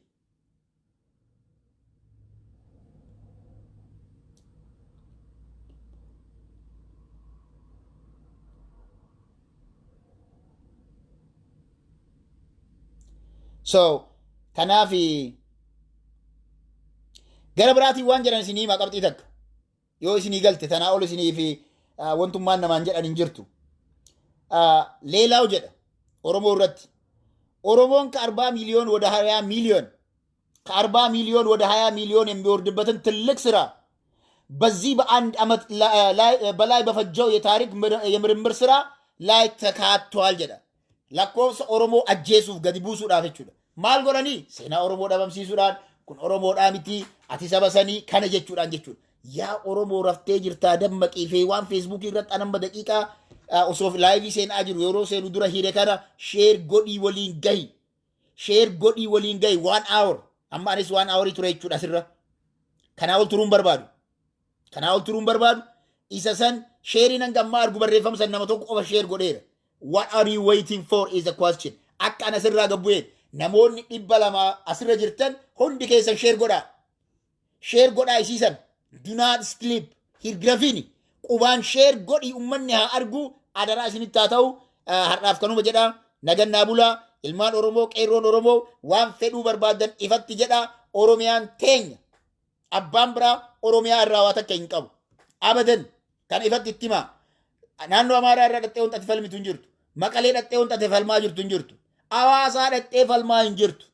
So kanaaf gara biraatiin waan jedhan isinii himaa, qabxii takka yoo isinii galte tanaa ol isinii fi wantummaan namaan jedhan hin jirtu. ሌላው jedha Oromoo irratti, Oromoon ከ40 ሚሊዮን ወደ 20 ሚሊዮን፣ ከ40 ሚሊዮን ወደ 20 ሚሊዮን የሚወርድበትን ትልቅ ስራ በዚህ በአንድ ዓመት በላይ በፈጀው የታሪክ የምርምር ስራ ላይ ተካቷል jedha. Lakkoofsa Oromoo ajjeesuuf gadi buusuudhaaf jechuudha. Maal godhanii? Seenaa Oromoo dhabamsiisuudhaan, kun Oromoodhaa miti, ati saba sanii kana jechuudhaan jechuudha. Yaa Oromoo, raftee jirtaa, dammaqii fi waan Feesbuukii irratti anamba daqiiqaa osoo live seenaa jiru yeroo seenu dura hire kana share godhii waliin gahi. Share godhii waliin gahi one hour. Amma anis one hourii ture jechuudha asirra. Kanaa ol turuun barbaadu. Kanaa ol turuun barbaadu. Isa san shareiin hanga ammaa argu barreeffama san nama tokko qofa share godheera. What are you waiting for is the question. Akka ana asirraa gabbu'een namoonni 200 asirra jirtan hundi keessan share godhaa. Share godhaa isiisan. Do not sleep. Hirgrafini. Qubaan share godhii uummanni haa argu, adaraa isinitti haa ta'u. Har'aaf kanuma jedha. Nagannaa bulaa. Ilmaan Oromoo, qeerroon Oromoo, waan fedhuu barbaadan ifatti jedha. Oromiyaan teenya. Abbaan biraa Oromiyaa irraa waa takka hin qabu. Abadan kan ifatti itti himaa. Naannoo Amaaraa irraa dhattee wanta ati falmitu hin jirtu. Maqalee dhattee wanta ati falmaa jirtu hin jirtu. Hawaasaa dhattee falmaa hin jirtu.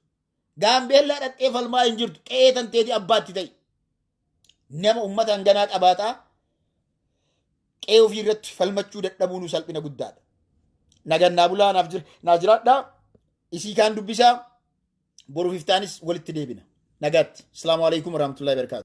Gaambeellaa dhattee falmaa hin jirtu. Qe'ee tanteetii abbaatti ta'e. Nama uummata hanganaa qabaataa qe'ee ofii irratti falmachuu dadhabuun salphina guddaadha. Nagannaa bulaa, naaf naa jiraadhaa. Isii kaan dubbisaa, boruuf iftaanis walitti deebina. Nagaatti. Asalaamu alaikum warahmatullahi wabarakatuh.